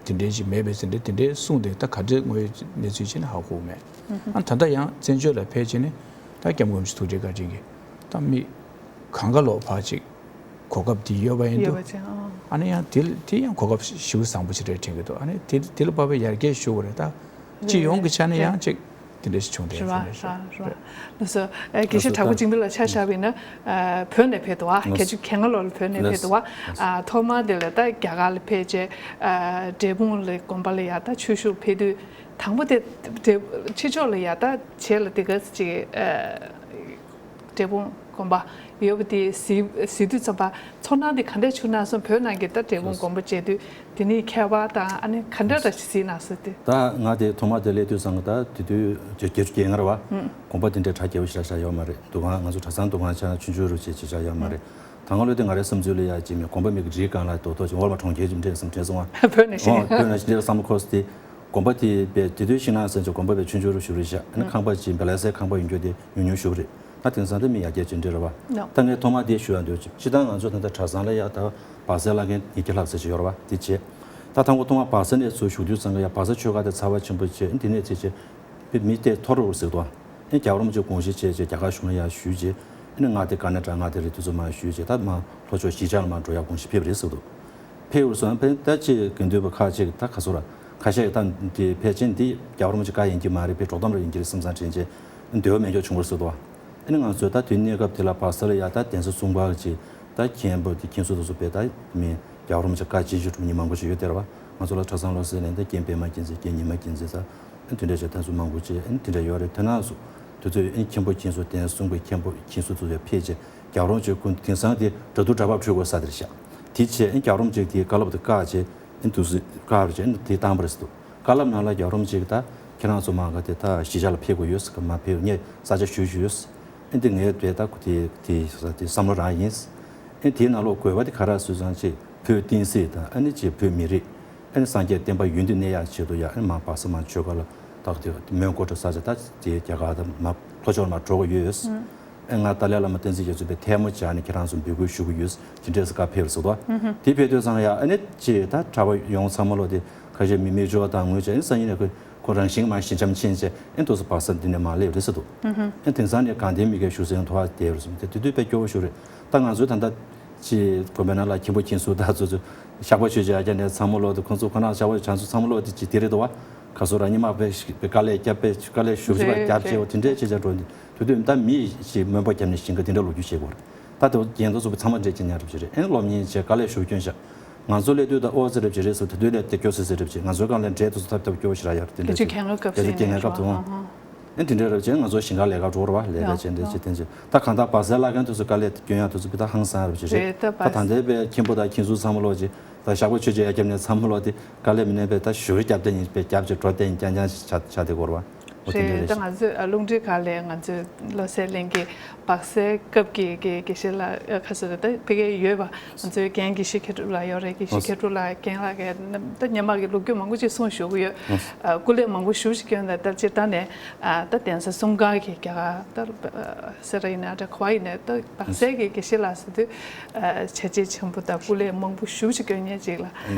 དེ་འདྲའི་ཞིག་མེད་པའི་ཟིན་བྲིས་དེ་འདྲའི་གསུངས་ཏེ་ད་ག་འདྲའི་དངོས་ཡོད་གནས་ཚུལ་བྱས་ནས་ཧ་གོ་མེད། ཨ་ད་ལྟ་ཡང་བཙན་བྱོལ་ལ་ཕེབས་བྱས་ནས་ད་སྐྱབས་མགོན་རིན་པོ་ཆེ་ཐུགས་རྗེ་བཀའ་དྲིན་གྱིས་ད་མི་གང་ག་ལོག་ཕར་ཅིག་གོ་སྐབས་དེ་ཡོད་པ་ཡིན་ཡོད་དུས། པ་ཅིག་ཨང་། ཨ་ནི་ཡང་དེ་དེ་ཡང་གོ་སྐབས་ཞེ་པོ་བཟང་པོ་ཞིག་རེད་དྲན་གྱི་འདུག་ཨ་ནི་དེ་དེ་ལ་བབས་པའི་ཡར་རྒྱས་ཞུ་དགོས་རེད་ད། སྤྱི་ཡོངས་ཀྱི་ཆ་ནས་ཡང་ཅིག་དེ་འདྲ་ཞིག་བྱུང་བསྡད་རེད་བ་རེད་བ། ལགས་སོ། ཨ་དགེ་བཤེས་དྲག་པོ་བྱིན་པ་ལ་ཆ་བཞག་པ་ཡིན་ན། ཨ་བོད་ནས་ཕེབས་འདུག་བ། ལགས་སོ། བརྒྱད་ཅུ་གྱ་ལྔ་ལོ་ལ་བོད་ནས་ཕེབས་འདུག་བ། ལགས་སོ། ཨ་ཐོག་མར་དེ་ལ་ད་རྒྱ་གར་ལ་ཕེབས་རྗེས། ཨ་འབྲས་སྤུངས་ལ་དགོན་པ་ལ་ཡར་ད་ཆོས་ཞུ་ཕེབས་དུས། དང་པོ་དེ་འབྲས་ཕྱི་ཕྱོགས་ལ་ཡར་ད་བྱས་ལ་དེ་ག་ཅིག་ཨ། འབྲས་སྤུངས་དགོན་པ་ཡོད་པ་དེ་གཟིགས་གཟིགས་དུས་ཙམ་པ་ཚོར་སྣང་དེ་ག་འདྲས་བྱུང་ན་སོང་། བོད་ནང་གི་ད་འབྲས་སྤུངས་དགོན་པ་མཇལ་དུས་དེ་ནས་ཁྱད་པར་དང་ཨ་ནི་ག་འདྲ་འདྲ་ཞིག་གཟིགས་ན་སོང་དེ། ད་ང་དེ་ཐོག་མ་དེ་སླེབས་དུས་ཙང་ད་དེ་དུས་བརྒྱད་ཅུ་གྱ་ལྔ་རེད་བ། དགོན་པ་དེ་འདྲའི་གྲ་རྒྱས་པོ་ཞེ་དྲག་ཞེ་དྲག་ཡོད་མ་རེད། འདུ་ཁང་ང་ཚོ་གྲྭ་ཚང་འདུ་ཁང་ཆ་ཆུང་ཆུང་རུ་བྱས་ཅིག་ཆགས་ཡོད་མ་རེད། ད་སྔ་ལོ་དེ་ང་རའི་བསམ་ཚུལ་ལ་ཡ་ཅིག་མེད། དགོན་པ་མིག་རིའི་སྒང་ལ་རྡོག་རྡོག་ཅིག་འོར་མ་གྲོང་ཁྱེར་ཅིག་འདྲ་བསམ་དྲན་སོང་ང་། བོད་ནས་ཤེས། ཨོ་བོད་ནས་ཤེས་བསམ་བློ་འཁོར་སོང་སྟེ། དགོན་པ་དེ་བས་དེ་དུས་ཤིང་ནགས་ཟེར་ཅིག་དགོན་པ་བས་ཆུང་ཆུང་རུ་བཞུགས་རེད་ཤག་ཨ་ནི་ཁང་པ་ཅིག་བེ་ལ་སའི་ཁང་པ་ཡོད་རྒྱུ་དེ་ཉུང་ཉུང་བཞུགས་རེད། ད་དེང་སང་དེ་མི་ཡར་རྒྱས་ཇེ་མགྱོགས་རེད་བ། ད་ངས་ཐོག་མར་དེ་ཞུ་ཡ་འདོད་ཅིག་སྤྱིར་བཏང་ང་ཚོ་ད་ལྟ་གྲྭ་ཚང་ལ་ཡ་ད་བག་ཚ་ལ་མཁན་ཉིས་བརྒྱ་ལྷག་ཙམ་ཅིག་ཡོད་རེད་བ། དེ་བྱས། ད་དང་པོ་ཐོག་མར་བག་ཚ་ནས་ཚུར་ཞུགས་དུས་ཙང་ག་ཡ་བག་ཚ་ཆོས་སྒར་དེ་ཚ་བ་ཆེན་པོ་བྱས། ཨ་ནི་དེ་ནས་ཚེ་ཆེ། མི་དེ་མཐོ་རུ་ཟེར་འདུག་ཨ་ནི་རྒྱལ་བ་རིན་པོ་ཆེ་དགོངས་བཞེས་བྱས་བྱས་རྒྱ་གར་གཞུང་ལ་ཡར་ཞུས་བྱས། ཨ་ནི་ང་དེ་ཀ་ན་ཌ་ང་དེ་རེད་དུས་ཚོད་མར་ཞུས་བྱས་ད་མར་ལྷོ་ཕྱོགས་གཞིས་ཆགས་ལ་མར་འགྲོ་ཡ་དགོངས་བཞེས་ཕེབས་རེད་ཟེར་འདུག་ཕེབས་ཡོང་སོང་། ཕེབས་ད་ཅིག་དགེ་འདུན་པ་ཁག་ཅིག་ད་ག་ཚོད་ར་ཁ་ཤས་ད་དེ་ཕལ་ཆེར་འདི་རྒྱལ་བ་རིན་པོ་ཆེ་བཀའ་ཡིན་གྱི་མ་རེད། ཕེབས་འགྲོ་སྟངས་ར་ཡིན་གྱི་རེད་བསམ་བསམ་དྲན་བྱས་འདོད་པ་མེད་མཁན་བྱུང་བ་རེད་ཟེར་འདུག་ཨ་ནི་ང་ཚོས་ད་དུས་གནས་སྐབས་དེ་ལ་བག་ཚ་ལ་ཡ་ད་གདན་ས་གསུམ་པ་ཅིག་ད་མཁན་པོ་དེ་མཁན་ཟུར་དུ་སུ་ཕེབས་ད་མི། རྒྱལ་བ་རིན་པོ་ཆེ་བཀའ་ཆེན་ཞུ་གྲུབ་མཁན་མང་པོ་ཞིག་ཡོད་དེ་རེད་བ། ང་ཚོ་ལ་གྲྭ་ཚང་བློ་གསལ་གླིང་དང་རྒན་པད་མ་རྒྱལ་མཚན། རྒན་ཉི་མ་རྒྱལ་མཚན་ད་ཨ་ནི་དེ་འདྲ་བྱས་ད་ཚོ་མང་པོ་ཅིག་ཨ་ནི་དེ་འདྲ་ཡོད་རེད། དེ་ན་སུ་དུས་ཚོད་ཨ་ནི་མཁན་པོ་མཁན་ཟུར་གདན་གསུམ་གྱི་མཁན་པོ་མཁན་ཟུར་དུ་ཕེབས་བྱས་རྒྱལ་བ་རིན་པོ་ཆེ་སྐུ་དེང་སང་དེ་འདྲ་འདུག་འདྲ་བབས་འཕྲོད་དགོས་ས་དེར་བཞག་དེ་བྱས་ཨ་ནི་རྒྱལ་བ་རིན་པོ་ཆེ་དེའི་བཀའ་སློབ་དེ་བཀག་བྱས་ཨ་ནི་དུས་ཚོད་བཀག་རུ་བྱས་ཨ་ནི་དེ་བཏང་བ་རེད་ཟེར་འདུག་བཀའ་སློབ་ནང་ལ་རྒྱལ་བ་རིན་པོ་ཆེ་གིས་ད་ཁྱེད་རང་ཚོ་མ་ག་དེ་ད་གཞིས་ཆགས་ལ་ཕེབས་དགོས་ཡོད་ཟེར་གི་མ་ཕེབས་ངས་ས་ཆ་ཞུ་ཞུ་ཡོད་ཟེར། ཨེ་འདི་ངའི་དེ་ད་ཁུ་དེ་དེ་དེ་བསམ་བློ་རང་ཡིན། ཨེ་དེའི་ནང་ལོགས་དགོས་པ་དེ་ག་རེ་སུས་ཙང་ཅིག་བོད་བསྟན་སྲིད་དང་ཨ་ནི་ཅིག་བོད་མི་རིགས་ཨ་ནི་སངས་རྒྱས་བསྟན་པ་ཡུན་དུ་གནས་ཡག་ཆེད་དུ་ཡ་ཨ་ནི་མ་བག་ཚ་མ་ཆོས་སྒར་ལ་ད་དེ་མོན་གྷོ་འདྲ་ས་ཆ་ད་དེ་རྒྱ་གར་དང་མ་ལྷོ་ཕྱོགས་ལ་མ་འགྲོ་གི་ཡོད། ཨེ་ང་ཏཱ་ལའི་བླ་མ་བསྟན་འཛིན་རྒྱ་མཚོ་པའི་ཐལ་མོ་སྦྱར་ནས་ཁྱེད་རང་ཚོ་འབོད་སྐུལ་ཞུ་གི་ཡོད། ཇི་འདྲས་སུ་བཀའ་ཕེབས་སོང་དོ། དེ་ཕེབས་དུས་ཙང་ཡ་ཨ་ནི་ཅི་ད་གྲྭ་པ་ཡོངས་ཚང་མ་ལོ་དེ་ཁ་ཤས་མི་མི་ཇོ་དང་ངོས་ཅན་ཨ་ནི་སང་ཉིན་ནས་ཁོ་ཁོ་རང་བཞིན་མ་ཞི་འཇམ་ཕྱིན་ཆད་ཨ་ནི་དུས་སུ་བག་ཚ་འདི་ནས་མ་སླེབས་རེད་ཟེར་འདུག་ཨ་ནི་དེང་སང་ནས་གང་ལྟར་མི་སྒེར་བཞུགས་སའི་ཐོག་བསྡད་རུ་སོང་དེ་དུས་དུས་དཔེ་སྐྱོ་བོ་ཞིག་རེད། ད་ང་ཚོའི་ད་ལྟ་ཅི་དགོན་པའི་ནང་ལ་མཁན་པོ་མཁན་ཟུར་ད་ཚོ་ཚོ་བཤགས་པ་ཆོས་ཀྱི་ཡ་གྱ་ནས་ཚང་མ་ལོ་དེ་ཁོང་ཚོ་ཁོ་ན་བཤགས་པ་བྱང་ཚུལ་ཚང་མ་ལོ་དེ་ཅི་དེ་རེད་འདུག་བ། ཁ་སོ་ར་ཉི་མ་དཔེ་དཀའ་ལས་བརྒྱབ་པས་དཀའ་ལས་ཞུ་ཞུ་བ་རེད་བརྒྱབ་རེད། བྱས་འོ་དེ་འདྲས་བྱས་བྱས་འགྲོ་འདི་དུས་དུས་ད་མི་ཞིག་སྨོན་པ་བརྒྱབ་ནས་ཞིང་ཁ་དེ་འདྲ་ལོ་རྒྱུས་བྱེད་དགོས་རེད། ད་དེ་རྒན་དུ་སོགས་པའི་ཚང་མ་འདྲེས་ཀྱི་ཉར་རབས་ཀྱི་རེད། ཨེ་སློབ་གཉེར་བྱས་དཀའ་ལས་ཞུ་སྐྱོན་བཞག་ང་ཚོ་སླེབས་དུས་ད་ཨོ་ཟེར་རབས་ཀྱི་རེད་ཟེར་དེ་དུས་ལས་དེ་སྐྱོ་ཟེར་ཟེར་རབས་ཀྱི་ང་ཚོའི་སྒང་ལས་འདྲེས་དུས་སུ་ཐབས་ཐབས་སྐྱོ་བོ་ཞིག་རག་ཡར་དེ་འདྲ་དེ་ཚོ་ཅིག་གལ་ཆེན་སྐབས་དེ་ཚོ་སུ་དེ་ཡིན་ནས་སྐབས་དུ་འོང་། ཨེ་དེ་འདྲའི་རབས་ཀྱི་ང་ཚོ་ཞིང་ཁ་ལས་ཀ་འགྲོ་ར་བ་ལས་ཀ་བྱས་འདྲ་བྱས་བསྟན་བྱས་ད་གང་ལྟར་བག་ཚའི་བླ་རྒན་དུས་སུ་དཀའ་ལས་སྐྱོན་ཡག་དུས་སུ་བི་ད་ཧང་སང་རབས་ཀྱི་རེད། ད་ད་ལྟའི་པའི་མཁན་པོ་དང་མཁན་ཟུར་ཚང་མ་ལོག་ཅིག་ད་བཤགས་པ་ཆོས་ཀྱི་ཡ་རྒྱབ་ནས་ཚང་མ་ལོག་དེ་དཀའ་ལས་མི་ནས་པའི་ད་ཞུ་བའི་རྒྱབ་དེ་ཡིན་པའི་རྒྱབ་ཅིག་འགྲོ་དེ་ཡིན་རྐྱང་རྐྱང་ཆ་ཆ་དེ་གོ་ར་བ། འོ་དེ་རེད། འདྲ་ད་རེད། ང་ཚོས་རླུང་འཕྲིན་ཁང་ལས་ང་ཚོས་བློ་གསལ་གླིང་གི་བག་ཚའི་སྐབས་ཀྱི་དགེ་དགེ་བཤེས་ལགས་ཁ་ཤས་ད་ཕ་གིར་ཡོད་པ། ང་ཚོའི་རྒན་དགེ་བཤེས་མཁས་གྲུབ་ལགས་ཡོད་རེད། དགེ་བཤེས་མཁས་གྲུབ་ལགས་རྒན་ལགས་ཀྱི་ད་སྔོན་མ་གི་ལོ་རྒྱུས་མང་པོ་ཅིག་གསུངས་ཞུ་གི་ཡོད། སྐུ་ལས་མང་པོ་ཞུ་ཞིག་སྐྱོན་ད་ལྟ་སྤྱིར་བཏང་ནས་ད་གདན་ས་གསུམ་ཀ་གི་རྒྱ་གར་ད་སེ་ར་ཡིན་ན་འདྲ་ག་བ་ཡིན་ནའི་ད་བག་ཚའི་གི་དགེ་བཤེས་ལགས་ཟེར་དུས་བྱས་རྗེས་ཆེན་པོ་དང་སྐུ་ལས་མང་པོ་ཞུ་ཞིག་སྐྱོན་མཁན་ཅིག་ལ་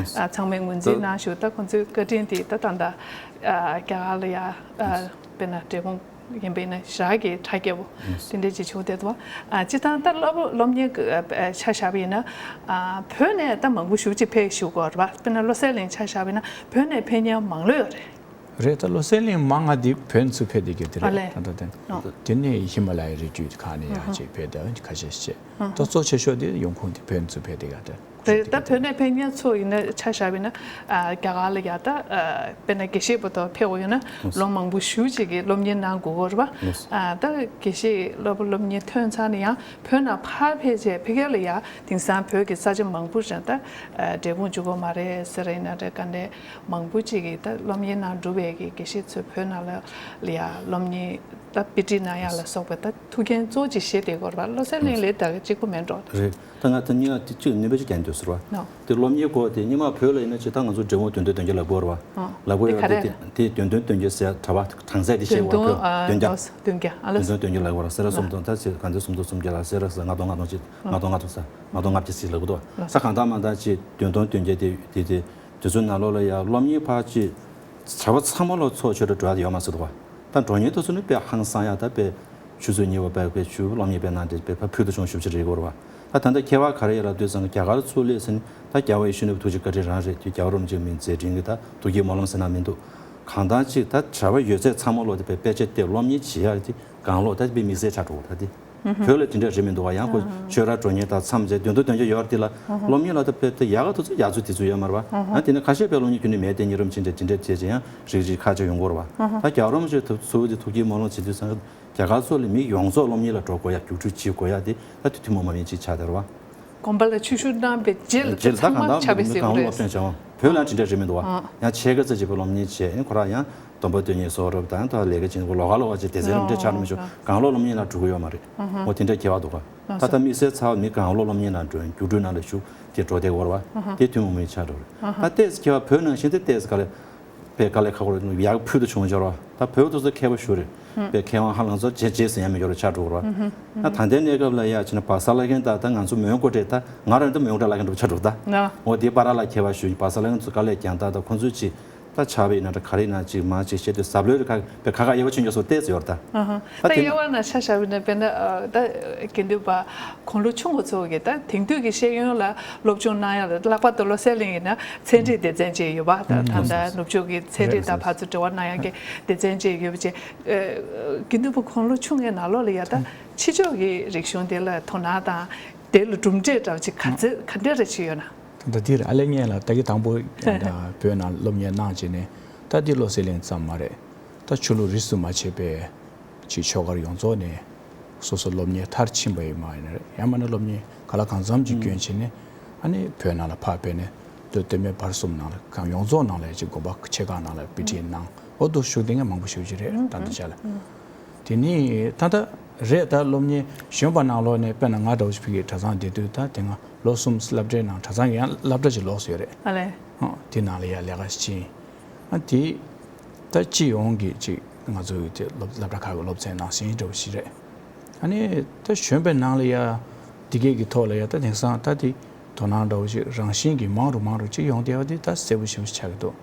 ཚང་མས་ངོས་འཛིན་གནང་ཞུ། ད་ཁོང་ཚོའི་བཀའ་དྲིན་དེ་ད་ད་ལྟ་རྒྱ་གར་ལ་ཡ་དཔེར་ན་འབྲས་སྤུངས་ཡིན་པ་ཡིན་ན་ཞེ་དྲག་གི་གྲ་རྒྱས་པོ་དེ་འདྲས་ཅིག་བྱུང་བསྡད་འདུག་ཨ་སྤྱིར་བཏང་ད་སློབ་སློབ་གཉེར་གྱི་ཆ་བཞག་པ་ཡིན་ན་བོད་ནས་ད་མང་པོ་ཞེ་པོ་ཅིག་ཕེབས་བཞུགས་ཀྱི་ཡོད་རེད་པ། དཔེར་ན་བློ་གསལ་གླིང་ཆ་བཞག་པ་ཡིན་ན་བོད་ནས་ཕེབས་མཁན་མང་ལོས་ཡོད་རེད། རེད། ད་བློ་གསལ་གླིང་མང་ང་འདི་བོད་ཚུར་ཕེབས་བསྡད་ཀྱི་དེ་ཨ་རེད། ལས། ད་ལྟ་དེ་ཨོ། དེ་ནས་ཧི་མ་ལ་ཡའི་རི་རྒྱུད་ཁག་ནས་ཡང་ཅིག་ཕེབས་བསྡད་ཁ་ཤས་ཤིག་ད་གཙོ་ཆེ་ཤོས་དེ་ཡོང་ཁུངས་དེ་བོད་ཚུར་ཕེབས་བསྡད་ཀྱི་དེ། དེ་ད་བོད་ནས་ཕེབས་མཁན་ཚོ་ཡིན་ན་ཆ་བཞག་པ་ཡིན་ན་ཨ་རྒྱ་གར་ལ་ཡ་ད་ཨ་དཔེར་ན་དགེ་བཤེས་པོ་དང་ཕེབས་འོ་ཡོད་ན་ལོ་མང་པོ་ཞེ་ཅིག་གི་སློབ་གཉེར་གནང་དགོས་ཀྱི་རེད་པ། ཨ་ད་དགེ་བཤེས་སློབ་སློབ་གཉེར་ཐོན་ཚར་ནས་ཡང་བོད་ནང་ཕར་ཕེབས་བྱས་ཕ་གི་ལ་ཡ་དེང་སང་བོད་ཀྱི་ས་ཆ་མང་པོ་ཞིག་ད་ཨ་འབྲས་སྤུངས་གཅིག་པོ་མ་རེད་ཟེར་ཡིན་ན་རེད། དཀའ་ལས་མང་པོ་ཅིག་གིས་ད་སློབ་གཉེར་གནང་གྲུབ་པའི་གི་དགེ་བཤེས་ཚོས་བོད་ནང་ལ་ལ་ཡ་སློབ་གཉེར་ད་དཔེ་ཁྲིད་གནང་ཡག་ལ་སོགས་པའི་ད་ཐུགས་འགན་གཙོ་ཆེ་བཞེས་བསྡད་ཀྱི་ཡོད་རེད་པ། བློ་གསལ་གླིང་ལ་ད་གཅིག་པོ་མེད་འགྲོ། རེད། ད་ང་ད་གཉིས་ཀ་གཅིག་སྣོན་པ་ཅིག་རྒྱག་འདོད་ཟེར་བ། ནོ། དེ་སློབ་གཉེར་སྐོར་དེ་སྔོན་མ་བོད་ལ་ཡིན་ན་ཅིག་ད་ང་ཚོ་འབྲས་སྤུངས་དོན་སྟོན་སྟོན་རྒྱུ་ལབ་ཀྱི་ཡོད་རེད་པ། ཨ། ལབ་ཀྱི་ཡོད་རེད་པ། དེ་ག་རེ་དེ་དེ་དོན་སྟོན་སྟོན་རྒྱུ་ཟེར་གྲྭ་པ་གྲངས་ཚད་དེ་བཤད་དགོས་པ། བོད་དོན་རྒྱུ། ཨ་དོན་རྒྱུ། ཨ་ལ་དོན་སྟོན་སྟོན་རྒྱུ་ལབ་ཀྱི་ཡོད་རེད། སེ་ར་སུམ་སྟོང་ད་ཟེར་གང་དེ་སུམ་སྟོང་སུམ་བརྒྱ་ལ་སེ་ར་སུམ་ལྔ་སྟོང་ལྔ་སྟོང་ཅིག་ལྔ་སྟོང་ལྔ་སྟོང་ཟེར་ལྔ་སྟོང་ལྔ་བརྒྱ་ཅིག་ལབ་ཀྱི་འདུག་ད་གང་ལྟར་མང་ལྟར་ཅིག་དོན་སྟོན་སྟོན་རྒྱུ་དེ་དེ་དེ་དེ་ཚོའི་ནང་ལོགས་ལ་ཡ་སློབ་གཉེར་ཕར་ཅིག་བྱ་བ་ཚང་མ་ལོ་ཚོགས་ཆོས་འབྲེལ་འགྲོ་ཡ་དེ་ཡོད་མ་རེད་ཟེར་འདུག་པ། ད་འགྲོ་མཁན་དེ་ཚོ་ནི་དཔེ་ཧང་སང་ཡ་ད་དཔེ་ཆུ་ཚོད་གཉིས་པ་དཔེ་དཔེ་ཆུ་སློབ་གཉེར་དཔེ་གནང་དེ་དཔེ་ཕ་ཕུལ་དུ་བྱུང་ཞེ་པོ་ཅིག་རེད་ཀྱི་ཡོད་རེད་པ། ད་ད་ལྟ་ཁྱད་པར་ག་རེ་ཡོད་ལབ་དུས་ཙང་རྒྱ་གར་ཚོ་སླེབས་ཟིན་ད་རྒྱལ་བ་ཡིད་བཞིན་ནོར་བུ་ཐུགས་རྗེ་བཀའ་དྲིན་རང་རེད། དེ་རྒྱལ་བ་རིན་པོ་ཆེ་མིང་མཛད་འཕྲིན་གྱི་ད་ཐུགས་བསྐྱེད་སྨོན་ལམ་ཟེར་ན་མི་འདུག་གང་ལྟར་ཅིག་ད་བྱ་བ་ཡོད་ཚད་ཚང་མ་ལོ་དེ་དཔེ་དཔེ་ཆ་དེབ་སློབ་གཉེར་བྱེད་ཡག་དེ་གང་ལོ་ད་དཔེ་དམིགས་བསལ་ཆགས་འགྲོ་གི་རེད་ད་དེ། བོད་ལ་དེ་འདྲ་རེད་མི་འདུག་བ། ཡང་ཁོ་ཆོས་ར་འགྲོ་མཁན་དང་མཚམས་བཅད་དོན་དུ་དོན་རྒྱུ་ཡོད་རེད་དེ་ལ་སློབ་གཉེར་ལ་ད་དཔེ་ད་ཡག་ག་དུས་ཚོད་ཡག་ཚོད་དེ་ཚོད་ཡོད་མ་རེད་པ། ཡང་དེ་ནས་ཁ་ཤས་དཔེ་སློབ་གཉེར་རྒྱུན་ནས་མེད་དེ་གཉིས་རུམ་ཕྱིན་འདྲ་དེ་འདྲ་བྱས་བྱས་ཡང་རིག་རིག་ཁ་ཆེ་ཡོང་གི་རེད་པ། ད་རྒྱལ་བ་རིན་པོ་ཆེ་ཚོ་དེ་ཐུགས་བསྐྱེད་སྨོན་ལམ་བྱེད་དུས་ཙང་རྒྱ་གར་ཚོ་ལ་མི་ཡོངས་རྫོགས་སློབ་གཉེར་ལ་འགྲོ་དགོས་ཡ་རྒྱུགས་སྤྲོད་བྱེད་དགོས་ཡ་དེ་ད་དེ་ཐུན་མོང་མ་ཡིན་ཅིག་ཆགས་བསྡད་རེད་པ། དགོན་པ་ལ་ཆོས་ཞུ་གནང་བའི་རྗེས་ལ་རྗེས་ལ་ད་ཚང་མ་གང་ལྟར་ཆགས་པའི་མི་ཟེར་གང་བོ་རེད། སློབ་སྟོན་བྱ་བ་བོད་ལ་དེ་འདྲ་རེད་མི་འདུག་བ། ཡང་ཕྱེད་ཀ་ཙམ་ཅིག་པའི་སློབ་གཉེར་བྱས་ཨ་ནི་ཁོ་རང་ཡང་སྡོམ་པ་སྟོན་མཁན་བཟོ་རབས་དང་ད་ལས་ཀ་བྱེད་མཁན་ལོགས་ཀ་ལོགས་ཀ་ཅིག་སྡེ་ཚན་རིམ་གྲས་ཆགས་མི་ཆོག་གང་ལོག་སློབ་གཉེར་ལ་འགྲོ་གི་ཡོད་མ་རེད། འོ་དེ་འདྲ་ཁྱད་པར་འདུག་ག་ད་ལྟ་དམིགས་བསལ་ཚ་བ་མི་གང་ལོག་སློབ་གཉེར་ལ་འགྲོ་རྒྱུགས་སྤྲོད་ནང་ལ་ཞུགས་དེ་འགྲོ་བསྡད་ཡོད་རེད་བ། དེ་ཐུན་མོང་མ་ཡིན་ཆགས་འགྲོ་རེད། ད་ལྟས་ཁྱད་པར་བོད་ནང་བཞིན་དེ་ལྟས་ག་ལེ་དཔེ་དཀའ་ལས་ཁག་པོ་རེད། ཡག་ཕུལ་དུ་བྱུང་འབྱོར་བ་ད་བོད་དུ་ཚོ་མཁས་པ་ཞུ་རེད། དཔེ་མཁས་དབང་ཧ་ལམ་ཚོ་རྗེས་རྗེས་ཟིན་ཡ་མི་འབྱོར་བ་ཆགས་འགྲོ་གི་རེད་བ། ད་ད་ལྟའི་གནས་སྐབས་ལ་ཡ་བྱས་ན་བ་ས་ལ་མཁན་ད་ད་ང་ཚོ་མོན་གྷོ་འདྲ་ད་ང་རང་ད་མོན་གྷོ་འདྲ་ལ་མཁན་འགྲོ་བ་ཆགས་འགྲོ་ད། འོ་དེ་བར་ལ་ཁྱད་པར་ཞུ་བ་ས་ལ་མཁན་ཚོ་དཀའ་ལས་རྒྱག་ད་ད་ཁོ་ཚོས་ཅིག་ད་ཆགས་པའི་ན་ད་ག་རེ་ན་ཅིག་མ་ཅིག་བཤད་དུས་ཟབ་ལོས་རེ་ཁ་བེ་ཁ་ཁ་དབྱེ་བ་ཕྱེ་རྒྱུ་སོགས་ཏོག་ཙམ་ཡོད་རེད་ད། ད་ད་དེ་དབྱེ་བ་ན་ཆ་བཞག་པ་ཡིན་ན་དཔེར་ན་ད་དགེ་འདུན་པ་དགུང་ལོ་ཆུང་བ་ཚོ་གིས་ད་དེང་དུས་ཀྱི་ཤེས་ཡོན་ལ་སློབ་སྦྱོང་གནང་ཡ་ལ་ལྷག་པར་དུ་བློ་གསལ་གླིང་ཡིན་ན་ཚན་རིག་སྡེ་ཚན་ཅིག་ཡོད་པ། ད་ད་ལྟ་ནུབ་ཕྱོགས་ཀྱི་ཚན་རིག་དང་ཕར་ཚུར་འབྲེལ་བ་གནང་ཡ་གི་སྡེ་ཚན་ཅིག་ཡོད་པ་བྱས། དགེ་འདུན་པ་དགུང་ལོ་ཆུང་ངའི་ནང་ལོགས་ལ་ཡ་ད་ཕྱི་ཕྱོགས་ཀྱི་རིག་གཞུང་དེ་ལ་དོ་སྣང་དང་དེ་ལ་གྲུབ་འབྲས་འདྲ་བ་ཅིག་ག་ཚད་ག་འདྲ་རེ་ཅིག་ཡོད་ན། ད་ལྟ་འདིར་ཨ་ལེ་ངས་ལ་ད་གི་དང་པོ་ད་བོད་ནང་སློབ་གཉེར་གནང་བྱས་ནས་ད་འདི་བློ་གསལ་གླིང་ཙམ་མ་རེད། ད་ཆོས་ལུགས་རིས་སུ་མ་ཆད་པའི་ཅིག་ཆོས་སྒར་ཡོངས་རྫོགས་ནས་སོ་སོ་སློབ་གཉེར་མཐར་ཕྱིན་པ་ཡིན་མ་ཡིན་ན་རེད། ཡང་མིན་ན་སློབ་གཉེར་ག་ལ་གང་འཚམ་ཅིག་བསྐྱོན་བྱས་ནས་ཨ་ནི་བོད་ནང་ལ་ཕར་ཕེབས་ནས་མདོ་སྟོད་སྨད་བར་གསུམ་ནང་ལ་གང་ཡོངས་རྫོགས་ནང་ལ་ཅིག་དགོན་པ་ཆེ་ཁག་ནང་ལ་དཔེ་ཁྲིད་གནང་འོ་འདུག་ཞུ་དེ་ངས་མང་པོ་ཞུ་གི་རེད་ད་ལྟ་ཆ་ལ། དེ་ནི་ད་ལྟ་རེད་ད་སློབ་གཉེར་གཞོན་པ་ནང་ལོགས་ནས་དཔེར་ན་ང་འདྲ་བོ་ཞིག་ཕ་གིའི་གྲྭ་ཚང་བསྡད་དུས་ད་དེ་སྔ་ལོ་གསུམ་སློབ་གྲྭའི་ནང་གྲྭ་ཚང་གི་ཡང་སློབ་གྲྭ་ཅིག་ལོགས་སུ་ཡོད་རེད། ཨ་ལས། ཧོ་དེ་ནང་ལ་ཡང་ལས་ཀ་ཞིག་བྱས། ཨ་དེ་ད་སྤྱི་ཡོངས་ཀྱི་ཅིག་ང་ཚོའི་དེ་སློབ་སློབ་གྲྭ་ཁག་གི་སློབ་ཚན་ནང་བཞིན་འདྲ་བོ་ཞིག་རེད། ཨ་ནི་ད་གཞོན་པའི་ནང་ལ་ཡང་འདི་གས་ཀྱི་ཐོག་ལ་ཡང་ད་དེང་སང་ད་དེ་དོ་སྣང་འདྲ་བོ་ཞིག་རང་བཞིན་གྱིས་མང་རུ་མང་རུ་ཅིག་ཡོང་བསྡད་པ་དེ་ད་གསལ་པོ་ཞེ་པོ་ཞིག་ཆགས་ཀྱི་འདུག་དོ་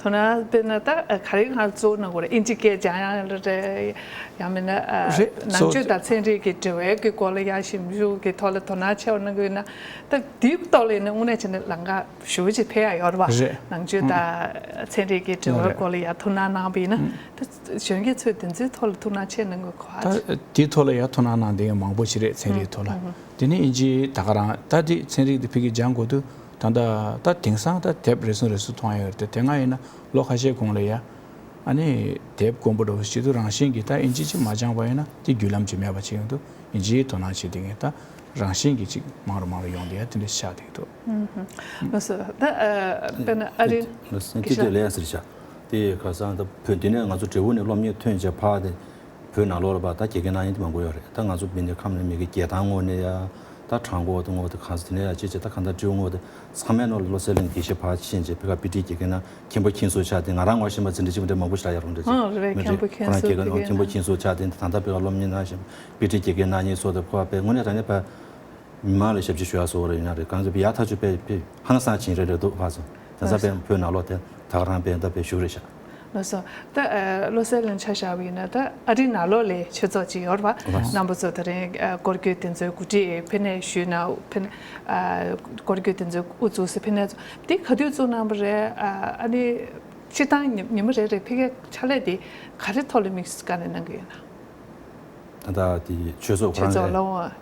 སྣང་དཔེར་ན་ད་ག་རེ་ང་གཙོ་བོ་གནང་དགོས་རེད། ཨིན་ཇི་སྐད་སྦྱང་ཡག་ལ་རེད། ཡང་མིན་ན་རེད། ནང་ཆོས་དང་ཚན་རིག་གི་འབྲེལ་བའི་གི་སྐོར་ལ་ཡང་ཞིབ་འཇུག་གི་ཐོག་ལ་དོ་སྣང་ཆེ་བ་གནང་གི་ཡོད་ན་ད་དེའི་ཐོག་ལ་ཡིན་ན་དངོས་གནས་བྱས་ན་ལམ་ཁ་ཞེ་པོ་ཅིག་འཕེལ་ཡག་ཡོད་རེད་པ། རེད། ནང་ཆོས་དང་ཚན་རིག་གི་འབྲེལ་བའི་སྐོར་ལ་ཡང་ཐུགས་སྣང་གནང་བ་ཡིན་ན་ད་གཞོན་སྐྱེས་ཚོས་དེ་ཚོའི་ཐོག་ལ་ཐུགས་སྣང་ཆེ་གནང་དགོས་གོ་ཨ། ད་དེའི་ཐོག་ལ་ཡང་ཐུགས་སྣང་གནང་བསྡད་མཁན་མང་པོ་ཞིག་རེད་ཚན་རིག་ཐོག་ལ། དེ་ནས་ཨིན་ཇིའི་ད་ག་རང་ད་དེ་ཚན་རིག་དེ་ཕ་གིར་སྦྱང་དགོས་དུས་ད་ལྟ་ད་དེང་སང་ད་དེབ་རེ་ཟུང་རེ་ཟུང་མཐོང་ཡོད་རེད་དེ་དེ་སྔ་ཡིན་ན་ལོ་ཁ་ཤས་གོང་ལ་ཡ་ཨ་ནི་དེབ་དཀོན་པོ་འདྲ་བོ་ཞིག་ཏུ་རང་བཞིན་གྱིས་ད་ཨིན་ཇི་ཅིག་མ་སྦྱངས་པ་ཡིན་ན་དེ་བརྒྱུད་ལམ་ཅིག་མེད་པ་ཅིག་ཡོང་དུས་ཨིན་ཇིའི་དོ་སྣང་བྱེད་དེ་ངས་ད་རང་བཞིན་གྱིས་ཅིག་མང་རུ་མང་རུ་ཡོང་བསྡད་ཡ་དེ་འདྲ་ཤག་དེ་འདུག་ལགས་སོ། ད་དཔེར་ན་ཨ་རི་ལགས་སོ་སྐད་ཆ་ལས་ཡ་ཟེར་ཤག་དེ་ཁ་སང་ད་བོད་འདི་ནས་ང་ཚོ་འབྲས་སྤུངས་ནས་སློབ་གཉེར་ཐོན་བྱས་ཕར་དེ། བོད་ནང་ལོགས་ལ་ཕར་ད་དགེ་རྒན་གནང་མཁན་དེ་མང་པོ་ཡོད་རེད། ད་ང་ཚོ་མི་འདི་ཁམས་ནས་མི་གི་རྒྱལ་ཐང་ངོས་ནས་ཡ་ད་བྲག་འགོ་དང་ངོས་དེ་གང་ས་དེ་ནས་ཡ་ཅི་ཅི་ད་གང་ལྟར་སྤྲེའུ་ངོས་དེ་ཚང་མའི་ནང་ལ་བློ་གསལ་གླིང་དགེ་བཤེས་ཕར་ཕྱིན་བྱས་ཕ་གི་པི་ཊི་དགེ་རྒན་ན་མཁན་པོ་མཁྱེན་སོ་ཆགས་དེ་ང་རང་ངོ་ཤེས་པ་ཟིན་འདྲ་ཅི་མི་འདྲ་མང་པོ་ཞིག་ལ་ཡ་རུང་འདྲ་ཅི་ཨ་རེད་མི་རེད། མཁན་པོ་མཁྱེན་སོ་ཁོ་རང་དགེ་རྒན་དགེ་རྒན་མཁན་པོ་མཁྱེན་སོ་ཆགས་དེ་ད་ལྟ་ཕ་གི་སློབ་གཉེར་གནང་བཞིན་པི་ཊི་དགེ་རྒན་གནང་མཁན་སོགས་དེ་ཁོ་པའི་དངོས་གནས་དྲང་གནས་པ། མི་མང་ལ་ཞབས་ཕྱི་ཞུ་ཡག་བཟོ་བ་རེད་ཡིན་ན་རེད། གང་ཟེར་བ་ཡག་ཐག་ཆོད་པའི་དཔེ་ཧང་སང་ཕྱིན་རེད་རེད་འདུག་ཕར་ཚུར་དེང་སང་དཔེ་བོད་ནང་ལོགས་དེ་ད་ག་རང་དཔེ་ད་དཔེ་ཞུ་རེད་ཤག་ལགས་སོ། ད་བློ་གསལ་གླིང་ཆ་བཞག་པ་ཡིན་ན་ད་ཨ་རི་ནང་ལོགས་ལ་ཆོས་ཚོགས་ཅིག་ཡོད་རེད་པ། རྣམ་པ་ཚོ་དེ་རིང་སྐོར་སྐྱོད་དེ་ཚོའི་གོ་སྒྲིག་ཕ་གི་ནས་ཞུས་ན་ཕ་གི་ནས་སྐོར་སྐྱོད་དེ་ཚོའི་དབུ་བཙུགས་ཟེར་ཕ་གི་ནས་དེ་ག་དུས་བཙུགས་གནང་བ་རེད། ཨ་ནི་སྤྱིར་བཏང་ཉི་ཉི་མ་རེ་རེ་ཕ་གིའི་ཕྱག་ལས་དེ་ག་རེ་ཐོག་ལ་དམིགས་སུ་བཀར་ནས་གནང་གི་ཡོད་ན། ད་ལྟ་དེ་ཆོས་ཚོགས་ཁོ་ཆོས་རང་ཚོགས་ལ་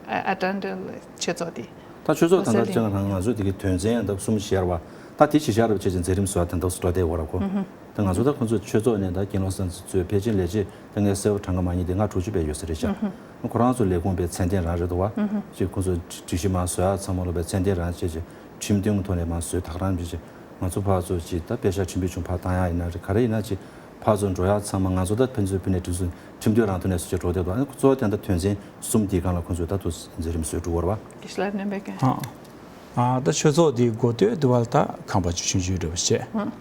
ཨ་ཨ་ཊེན་ཌེན་ཊི་ཆོས་ཚོགས་དེ། ད་ཆོས་ཚོགས་ད་ལྟ་ཅང་རང་ང་ཚོ་དེ་གི་དོན་ཚན་ད་གསུམ་བཞག་པ། ད་དེ་ཆེ་ཆེ་རབ་ཆེ་ཆེ་མཛད་རིམ་བཟོ་བ་དེ་འདྲ་སུ་འགྲོ་བསྡད་ཡོད་ར་ཁོ། ད་ང་ཚོ་ད་ཁོ་ཚོ་ཆོས་ཚོགས་ནས་ད་དགེ་སློང་སངས་རྒྱས་གཙོས་ཕལ་ཆེར་ལས་བྱེད་ད་ངས་གསལ་པོ་གྲངས་ཀ་མ་རྙེད་དེ་ལྔ་དྲུག་ཅུ་བས་ཡོད་ས་རེད་ཤག་ཁོ་རང་ཚོ་ལས་ཁུངས་པའི་ཚད་ལྡན་རང་རེད་འདུག་བ། ཅིག་ཁོ་ཚོ་སྒྲིག་གཞི་མ་བཟོ་ཡག་ཚང་མ་ལོ་པའི་ཚད་ལྡན་རང་བྱས་ཅིག་ཁྲིམས་མཐུན་གྱི་ཐོག་ནས་མ་བཟོས་ད་ག་རང་བྱས་ཅིག་ང་ཚོ་ཕར་ཚུར་ཅིག་ད་དཔེ་ཤག་ཁྲིམས་དཔོན་ཆུང་ཕར་བཏང་ཡག་ཡིན་ན་རེད་ག་རེ་ཡིན་ན་ཅིག་ཕར་ཚུར་འགྲོ་ཡག་ཚང་མ་ང་ཚོ་ད་ཕན་ཚུན་ཕན་ནས་ཁྲིམས་སུ་ཁྲིམས་མཐུན་རང་ཐོག་ནས་སུ་ཅིག་འགྲོ་བསྡད་འདུག་ཨ་ནི་གཙོ་བོ་དེ་འདྲ་དོན་ཚན་གསུམ་འདིའི་སྒང་ལ་ཁོ་ཚོས་ད་དུ་མཛད་རིམ་བཟོས་འགྲོ་བར་བ། དགེ་བཤེས་ལགས་སྣོན་པའི་སྐད། ཨ། ཨ་ད་ཆོས་ཚོགས་འདི་འགོ་སྟོད་དུ་བ་ད་ཁང་པ་ཆུང་ཆུང་འདྲ་བོ་བྱས་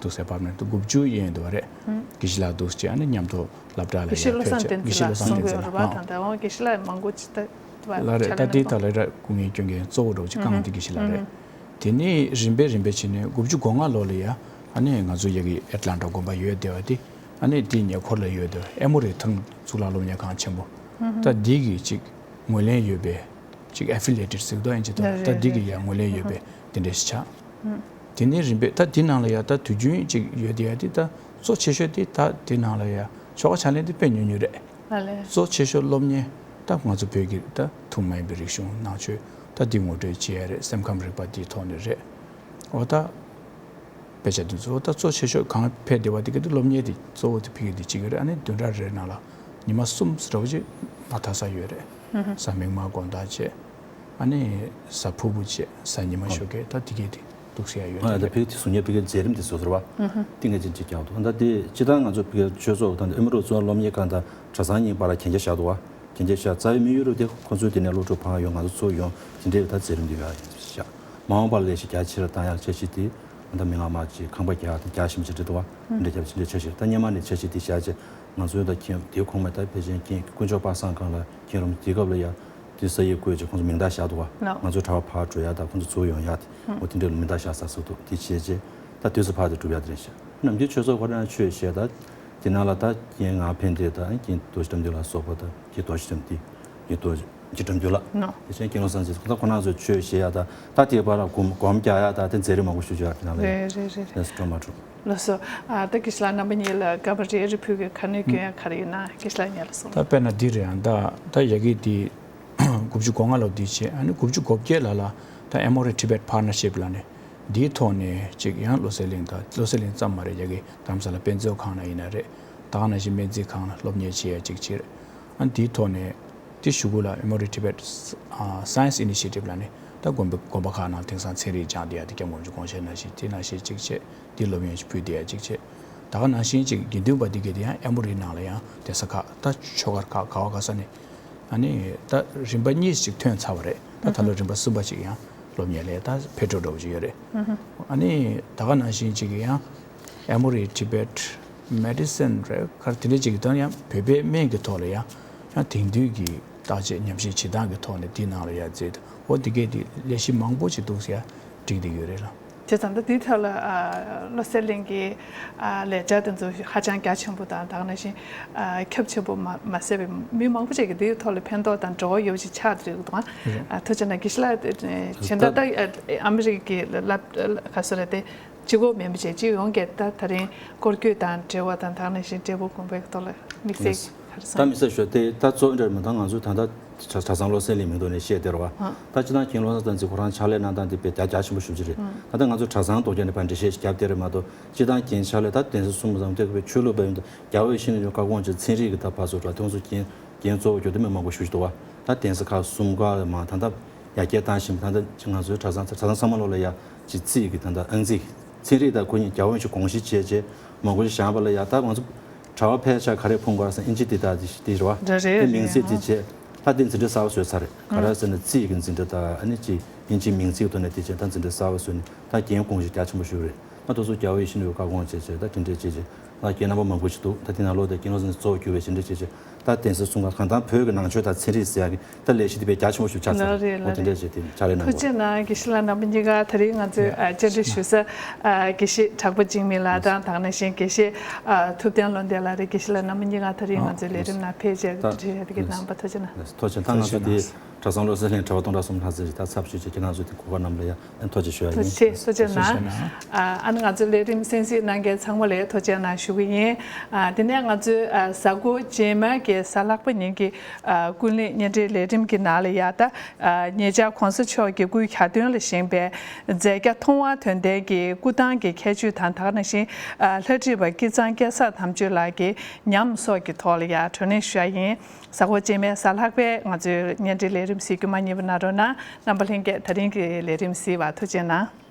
འདུག་སེ་བར་ནས་དགུ་བཅུ་ཡན་འདུག་བ་རེད། དགེ་བཤེས་ལགས་འདུག་སེ་ཨ་ནི་མཉམ་དུ་སློབ་གྲྭ་ལ་དགེ་བཤེས་ཡར་བློ་བསྟན་ཕེབས་བྱས་དགེ་བཤེས་བློ་བསྟན་ཕེབས་བྱས་ན་ཨ། ད་འོང་དགེ་བཤེས་ལགས་མང་པོ་ཅིག་ད་དུ་བ་ལ་རེད། ད་འདི་ད་ལ་ར་སྐུ་ངལ་སྐྱོན་མཁན་གཙོ་བོ་འདྲ་བོ་ཅིག་རྐང་འདི་དགེ་བཤེས་ལགས་རེད། དེ་ནས་རིམ་པས་རིམ་པས་བྱས་ནས་དགུ་བཅུ་གོ་ལྔ་ལོ་ལ་ཡ་ཨ་ནི་ང་ཚོ་ཡ་གི་ཨེ་ཊ་ལན་ཊ་དགོན་པ་ཡོད་བསྡད་པ་དེ་ཨ་ནི་དེའི་ཉེ་འཁོར་ལ་ཡོད་བསྡད་པ་ཨེ་མོ་རི་ཐང་གཙུག་ལག་སློབ་གཉེར་ཁང་ཆེན་པོ་ད་འདི་གི་ཅིག་ངོས་ལེན་ཡོད་པའི་ཅིག་ཨེ་ཕི་ལི་ཨེ་ཊེཌ་ཟེར་གི་འདུག་ཨིན་ཇི་ཐོག་ལ་ད་འདི་གི་ཡ་ངོས་ལེན་ཡོད་པའི་དེ་འདྲ་ཞིག་ཆགས། དེ་ནས་རིམ་པས་ད་དེ་ནང་ལ་ཡ་ད་དུས་རྒྱུན་ཅིག་ཡོད་བསྡད་ཡ་དེ་ད་གཙོ་ཆེ་ཤོས་དེ་ད་དེ་ནང་ལ་ཡ་ཆོ་ག་ཕྱག་ལེན་དེ་དཔེ་ཉུང་ཉུང་རེད། ལགས་ལས། གཙོ་ཆེ་ཤོས་སློབ་གཉེར་ད་ང་ཚོ་བོད་ཀྱི་ད་ཐུན་མོང་མ་ཡིན་པའི་རིག་གཞུང་ནང་ཆོས་ད་འདི་ངོ་སྤྲོད་བྱེད་ཡ་རེད། སེམས་ཁམས་རིག་པ་འདིའི་ཐོག་ནས་རེད། འོ་ད་དཔེ་ཆ་འདི་ཚོ་ད་གཙོ་ཆེ་ཤོས་གང་ཕེབས་བསྡད་པ་དེ་ག་དེ་སློབ་གཉེར་དེ་གཙོ་བོ་དེ་ཕ་གི་དེ་གཅིག་ཡོད་རེད། ཨ་ནི་བདུན་ཕྲག་རེའི་ནང་ལ་ཉི་མ་གསུམ་ཙམ་འདྲ་བོ་ཅིག་མ་མཐའ་ས་ཡོད་རེད། གཟའ་མིག་དམར་དགོང་དག་བྱས། ཨ་ནི་གཟའ་ཕུར་བུ་བྱས་གཟའ་ཉི་མ་ཞོགས་ཀས་ད་དེ་གས་དེ་འདུག་སེ་ཡ་ཡོད་ཨ་ད་རེད། ཕ་གི་དེ་གཟུགས་བརྙན་ཕ་གི་མཛད་རིམ་དེ་བཟོ་ཟེར་བ། ཏིང་ངེ་འཛིན་ཅིག་རྒྱག་འདུག་ད་དེ་སྤྱི་བཏང་ང་ཚོ་ཕ་གི་ཆོས་ཚོགས་དང་ཨེ་མོ་རི་གཙོ་བོ་སློབ་གཉེར་ཁང་དང་གྲྭ་ཚང་གཉིས་བར་ལ་གན་རྒྱ་བཞག་འདུག་བ། གན་རྒྱ་བཞག་རྩ་བའི་དམིགས་ཡུལ་རུ་དེ་ཁོ་ཚོའི་དེ་ནས་སློབ་ཕྲུག་ཕར་ཡོང་ང་ཚོ་ཚུར་ཡོང་དེ་འདྲའི་ད་མཛད་རིམ་དེ་ཡོད་ཡིན་ཤག་མ་འོངས་པར་ལས་གཞི་རྒྱ་ཆེ་རུ་བཏང་ཡག་འཆར་གཞི་དེ་ད་མི་ལྔ་མ་ཅིག་ཁང་པ་རྒྱག་དང་རྒྱག་བཞིན་པ་ཅིག་འདུག་བ། འདྲ་རྒྱབ་ཅིག་འདྲ་འཆར་གཞི་ད་སྔོན་མ་ནས་འཆར་གཞི་དེ་བཞག་རྗེས་ང་ཚོའི་ད་མཁན་དེའི་གོང་མ་ད་ཕལ་ཆེར་མཁན་དཀོན་མཆོག་པ་སངས་སྒང་ལ་མཁན་རིན་པོ་ཆེ་དེའི་སྐབས་ལ་ཡ་དེ་ས་ཡིག་བཀོད་ཅིག་ཁོང་ཚོ་མིང་རྟགས་བཞག་འདུག་བ། ལགས། ང་ཚོ་གྲྭ་པ་ཕར་འགྲོ་ཡ་ད་ཁོང་ཚོ་ཚུར་ཡོང་ཡ་དེ་འོ་དེ་འདྲ་ལ་མིང་རྟགས་བཞག་ས་ཟེར་འདུག་དེ་བྱས་རྗེས་ད་དུས་སུ་ཕར་དེ་སྒྲུབ་ཡ་དེ་རེད་ཤག་ནམ་རྒྱུན་ཆོས་ཚོགས་ཁོ་རང་ཆོས་བཤད་ད་དེ་ནང་ལ་ད་རྒན་ངག་ཕན་བདེ་ད་རྒན་རྡོ་རྗེ་བཀྲ་འདུས་ལ་སོགས་པ་ད་རྒན་རྡོ་རྗེ་བཀྲ་འདུས་རྒན་རྡོ་རྗེ་བཀྲ་འདུས་ལགས། ནོ། དེ་བཞིན་དགེ་སློང་སངས་རྒྱས་ད་ཁོ་རང་ཚོས་ཆོས་བཤད་ཡ་ད་ད་དེ་བར་ལ་སྒོམ་སྒོམ་རྒྱག་ཡ་ད་དེ་མཛད་རིམ་མང་པོ་ཞུ་བྱ་དེ་ནང་ལ་རེད་རེད་རེད་རེད། སྤྲོ་མ་སྤྲོ། ལགས་སོ། ཨ་ད་དགེ་བཤེས་ལགས་རྣམ་པ་གཉིས་ལ་སྐར་མ་རེ་རེ་ཕུལ་གི་ག་ནས་སྐྱོན་ཡ་ག་རེ་ཡོད་ན་དགེ་བཤེས་ལགས་ཉར་ལ་སོང་། ད་དཔེར་ན་འདི་རེད་ཨ་ད་ད་ཡ་གི་འདི་དགུ་བཅུ་གོ་ལྔ་ལོ་འདི་བྱས་ཨ་ནི་དགུ་བཅུ་གོ་བརྒྱད་ལ་ལ་ད་ཨེ་མོ་རི་ཊི་བེཊ་པར་ཊ་ནར་ཤིབ་ལ་ནས་འདིའི་ཐོག་ནས་ཅིག་ཡང་བློ་གསལ་གླིང་དང་བློ་གསལ་གླིང་ཙམ་མ་རེད་ཡ་གི་རྡ་རམ་ས་ལ་དཔེ་མཛོད་ཁང་ན་ཡིན་ན་རེད་ད་ག་ནང་བཞིན་སྨན་རྩིས་ཁང་ལ་སློབ་གཉེར་བྱེད་ཡ་ཅིག་བྱས་ཨ་འདིའི་ཐོག་ནས། དེ་གཞུག་གུ་ལ་ཨེ་མོ་རི་ཊི་བེཊ་སའེན་སི་ཨི་ནི་ཤི་ཡེ་ཊིབ་ལ་ནི་ད་དགོན་པ་དགོན་པ་ཁག་ནང་དེང་སང་ཚན་རིག་སྦྱངས་བསྡད་ཡ་དེ་སྐྱབས་མགོན་རིན་པོ་ཆེ་དགོངས་བཞེད་ནང་བཞིན་དེ་ནང་བཞིན་གཅིག་བྱས་དེ་སློབ་ཡོན་ཞིག་ཕུལ་བསྡད་ཡ་གཅིག་བྱས་ད་ག་ནང་བཞིན་གཅིག་དགེ་འདུན་པ་འདི་གས་དེ་ཡང་ཨེ་མོ་རི་ནང་ལ་ཡང་གདན་ས་ཁག་ད་ཆོས་སྒར་ཁག་ག་བ་ག་ས་ནས་ཨ་ནི་ད་རིམ་པ་གཉིས་ཤིག་ཐོན་ཚར་བ་རེད་ད་ད་ལོ་རིམ་པ་གསུམ་པ་ཅིག་ཡང་སློབ་གཉེར་ལས་ད་ཕེབས་འགྲོ་འདྲ་བོ་ཅིག་ཡོད་རེད་ཨ་ནི་ད་ག་ནང་བཞིན་གཅིག་ཡང་། ཨེ་མོ་རི་ཊི་བེཊ་མེ་ཌི་སིན་རེད་ཁར་དེ་འདྲ་ཅིག་གི་དོན་ཡང་བོད་པའི་སྨན་གྱི་ཐོག་ལ་ཡང་ཡང་དེང་དུས་ཀྱི་བརྟག་དཔྱད་ཉམས་ཞིབ་བྱེད་སྟངས་ཀྱི་ཐོག་ནས་དེའི་ནང་ལ་ཡང་མཛད་འོ་དེ་གས་དེ་ལས་གཞི་མང་པོ་ཅིག་འདུག་ཟེར་ཡ་བསྒྲིགས་བསྡད་ཡོད་རེད་ལ། བྱས་ཙང་ད་དེའི་ཐད་ལ་ཨ་བློ་གསལ་གླིང་གི་ཨ་ལས་འཆར་དེ་ཚོ་ཧ་ཅང་རྒྱ་ཆེན་པོ་དང་ད་ག་ནང་བཞིན་ཨ་ཁྱབ་ཆེན་པོ་མ་མ་ཟད་པའི་མི་མང་པོ་ཅིག་གིས་དེའི་ཐོག་ལ་ཕན་ཐོགས་དང་འབྲེལ་བ་ཡོད་པ་ཅིག་ཆགས་བསྡད་ཡོད་འདུག་ཨ། ཐུགས་རྗེ་གནང་། དགེ་བཤེས་ལགས་ད་ད་ཨ་མི་རི་ཀའི་ལབ་ག་སོ་རེད་དེ། གཅིག་པོ་མིན་པ་བྱས་སྤྱི་ཡོངས་ཀྱི་ད་ད་རིང་སྐོར་སྐྱོད་དང་འབྲེལ་བ་དང་ད་ག་ནང་བཞིན་འབྲས་སྤུངས་དགོན་པའི་ཐོག་ལ་དམིགས་བསལ་ག་རེ་ད་གསུངས། དམིགས་བསལ་ཞུ་དེ་ད་གཙོ་བོ་འདྲ་མི་འདུག་ང་ཚོ་ད་ལྟ་གྲྭ་གྲྭ་ཚང་བློ་གསལ་གླིང་མིང་ཐོག་ནས་བཤད་བསྡད་ར་བ། ད་སྤྱི་བཏང་མཁན་བློ་བཟང་བསྟན་འཛིན་ཁོ་རང་ཕྱག་ལས་གནང་སྟངས་དེ་དཔེ་རྒྱ་རྒྱ་ཆེན་པོ་ཞེ་པོ་ཅིག་རེད། ད་ལྟ་ང་ཚོ་གྲྭ་ཚང་ཐོག་རྒྱ་ནས་ཕར་འགྲེལ་བཤད་ཞིག་བརྒྱབ་བསྡད་རེད་མ་གཏོགས་སྤྱི་བཏང་རྒན་ཕྱག་ལས་ད་གདན་ས་གསུམ་ཙམ་དེ་གི་ཆོས་ལུགས་པ་ཡིན་དུས་རྒྱལ་བ་ཡིད་བཞིན་ནོར་བུའི་བཀའ་དགོངས་ཀྱི་ཚན་རིག་གི་ད་ཕར་ཚུར་འགྲོ་དེ་ཚོ་རྒན་རྒན་གཙོ་བོ་གྱུར་དེ་མི་མང་པོ་ཞེ་པོ་ཅིག་འདུག་བ། ད་གདན་ས་ཁག་གསུམ་ཀ་ལ་མ་ད་ལྟ་ཡར་རྒྱས་བཏང་བཞིན་པ་ད་ལྟ་ང་ཚོའི་གྲྭ་ཚང་གྲྭ་ཚང་ཚང་མ་ལོག་ལ་ཡ་ཅིག་རྩིས་ཀྱི་ད་ལྟ་ཨང་རྩིས་ཚན་རིག་དང་ཁོ་གཉིས་རྒྱ་བོད་ཅིག་དགོངས་གཞི་བྱས་རྗེས་མང་པོ་ཞིག་བཞག་པ་ལ་ཡ་ད་ང་ཚོ་གྲྭ་པ་ཕལ་ཆེར་ག་རེ་ཕུང་དགོས་ཟེར་ཨིན་ཇི་འདི་དག་འདི་འདི་རེད་བ། འདྲ་རེད་དེ་མིང་ཚིག་འདི་བྱས་ད་དེ་འཛིན་གྲྭ་གསར་པ་བཟོས་ཚར་རེད། ག་རེ་ཟེར་ན་རྩིས་ཀྱི་འཛིན་གྲྭ་དང་ཨ་ནི་ཅིག་ཨིན་ཇི་མིང་ཚིག་ཐོག་ནས་དེ་བྱས་ད་འཛིན་གྲྭ་གསར་པ་བཟོས་ནས་ད་རྒན་དགོངས་གཞི་རྒྱ་ཆེན་པོ་ཞིག་རེད། ང་དེ་ཚོ་རྒྱལ་བ་ཡིད་བཞིན་ནོར་བུའི་བཀའ་དགོངས་བྱས་བྱས་ད་དེ་འདྲས་བྱས་བྱས་ད་རྒན་རྣམ་པ་མང་པོ་ཞིག་འདུག་ད་དེ་ནང་ལོགས་དེ་རྒན་བློ་བཟང་གཙོ་བོ་གྱུར་བའི་དེ་འདྲས་བྱས་བྱས་ད་གདན་ས་གསུམ་ཀ་གང་ལྟར་བོད་ཀྱི་ནང་ཆོས་དང་ཚན་རིག་ཟེར་ཡག་གི་ད་ལས་གཞི་དེ་དཔེ་རྒྱ་ཆེན་པོ་ཞིག་ཆགས་ཚར་རེད། འོ་དེ་འདྲས་བྱས་དེ་ཕྱག་ལས་གནང་དགོས། ཐུགས་རྗེ་གནང་། དགེ་བཤེས་ལགས་རྣམ་པ་གཉིས་ཀ་ད་རིང་ང་ཚོའི་ཨ་བཅར་འདྲི་ཞུ་ས་ཨ་དགེ་བཤེས་གྲགས་པ་འཇིགས་མེད་ལགས་དང་ད་ག་ནང་བཞིན་དགེ་བཤེས་ཨ་ཐུབ་བསྟན་བློ་ལྡན་ལགས་རེད། དགེ་བཤེས་ལགས་རྣམ་པ་གཉིས་ཀ་ད་རིང་ང་ཚོའི་ལས་རིམ་ནང་ཕེབས་བྱས་འདྲི་བྱས་དེ་གའི་གནང་བ་ཐུགས་རྗེ་གནང་། ཐུགས་རྗེ་གནང་། ད་ང་ཚོ་དེ། གྲྭ་ཚང་བློ་གསལ་གླིང་གྲྭ་པ་སྟོང་ཕྲག་གསུམ་ལྷག་ཙམ་ཞིག་ད་ཚབ་ཞུས་བྱས་ཁྱེད་རང་ཚོ་དེ་གོ་སྐབས་གནང་བ་ལ་ཡང་ཐུགས་རྗེ་ཆེ་ཞུ་ཡ་ཡིན། ཐུགས་རྗེ་ཆེ། ཐུགས་རྗེ་གནང་། ཨ་ནི་ང་ཚོའི་ལས་རིམ་གསན་གཟིགས་གནང་མཁན་ཚང་མ་ལ་ཐུགས་རྗེ་གནང་ཞུ་གི་ཡིན། ཨ་དེ་ནས་ང་ཚོའི་ཨ་གཟའ་འཁོར་རྗེས་མའི་གི་གཟའ་ལྷག་པ་ཉིན་གྱི་ཨ་ཀུན་གླེང་བརྙན་འཕྲིན་ལས་རིམ་གྱི་ནང་ལ་ཡ་ད་ཨ་ཉེ་ཆར་༸གོང་ས་མཆོག་གི་སྐུའི་གྱ་སྟོན་ལ་བཞེངས་པའི་མཛད་རྒྱ་མཐོང་བ་དོན་ལྡན་གྱི་སྐུ་ཐང་གི་ཁྱད་ཆོས་དང་། ད་ག་ནང་བཞིན་ཨ་ལྷ་བྲིས་པ་སྐལ་བཟང་སྐལ་བཟང་དམ་ཆོས་ལགས་ཀྱི་ཉམས་སོགས་ཀྱི་ཐོག་ལ་ཡ་བགྲོ་གླེང་ཞུ་ཡ་ཡིན། གཟའ་འཁོར་རྗེས་མའི་གཟའ་ལྷག་པའི་ང་ཚོའི་བརྙན་འཕྲིན་ལས་རིམ་གཟིགས་རྒྱུ་མ་བསྙེལ་བ་གནང་རོགས་གནང་། རྣམ་པ་ལྷན་རྒྱས་ད་རིང་གི་ལས་རིམ་གཟིགས་པར་ཐུགས་རྗེ་གནང་།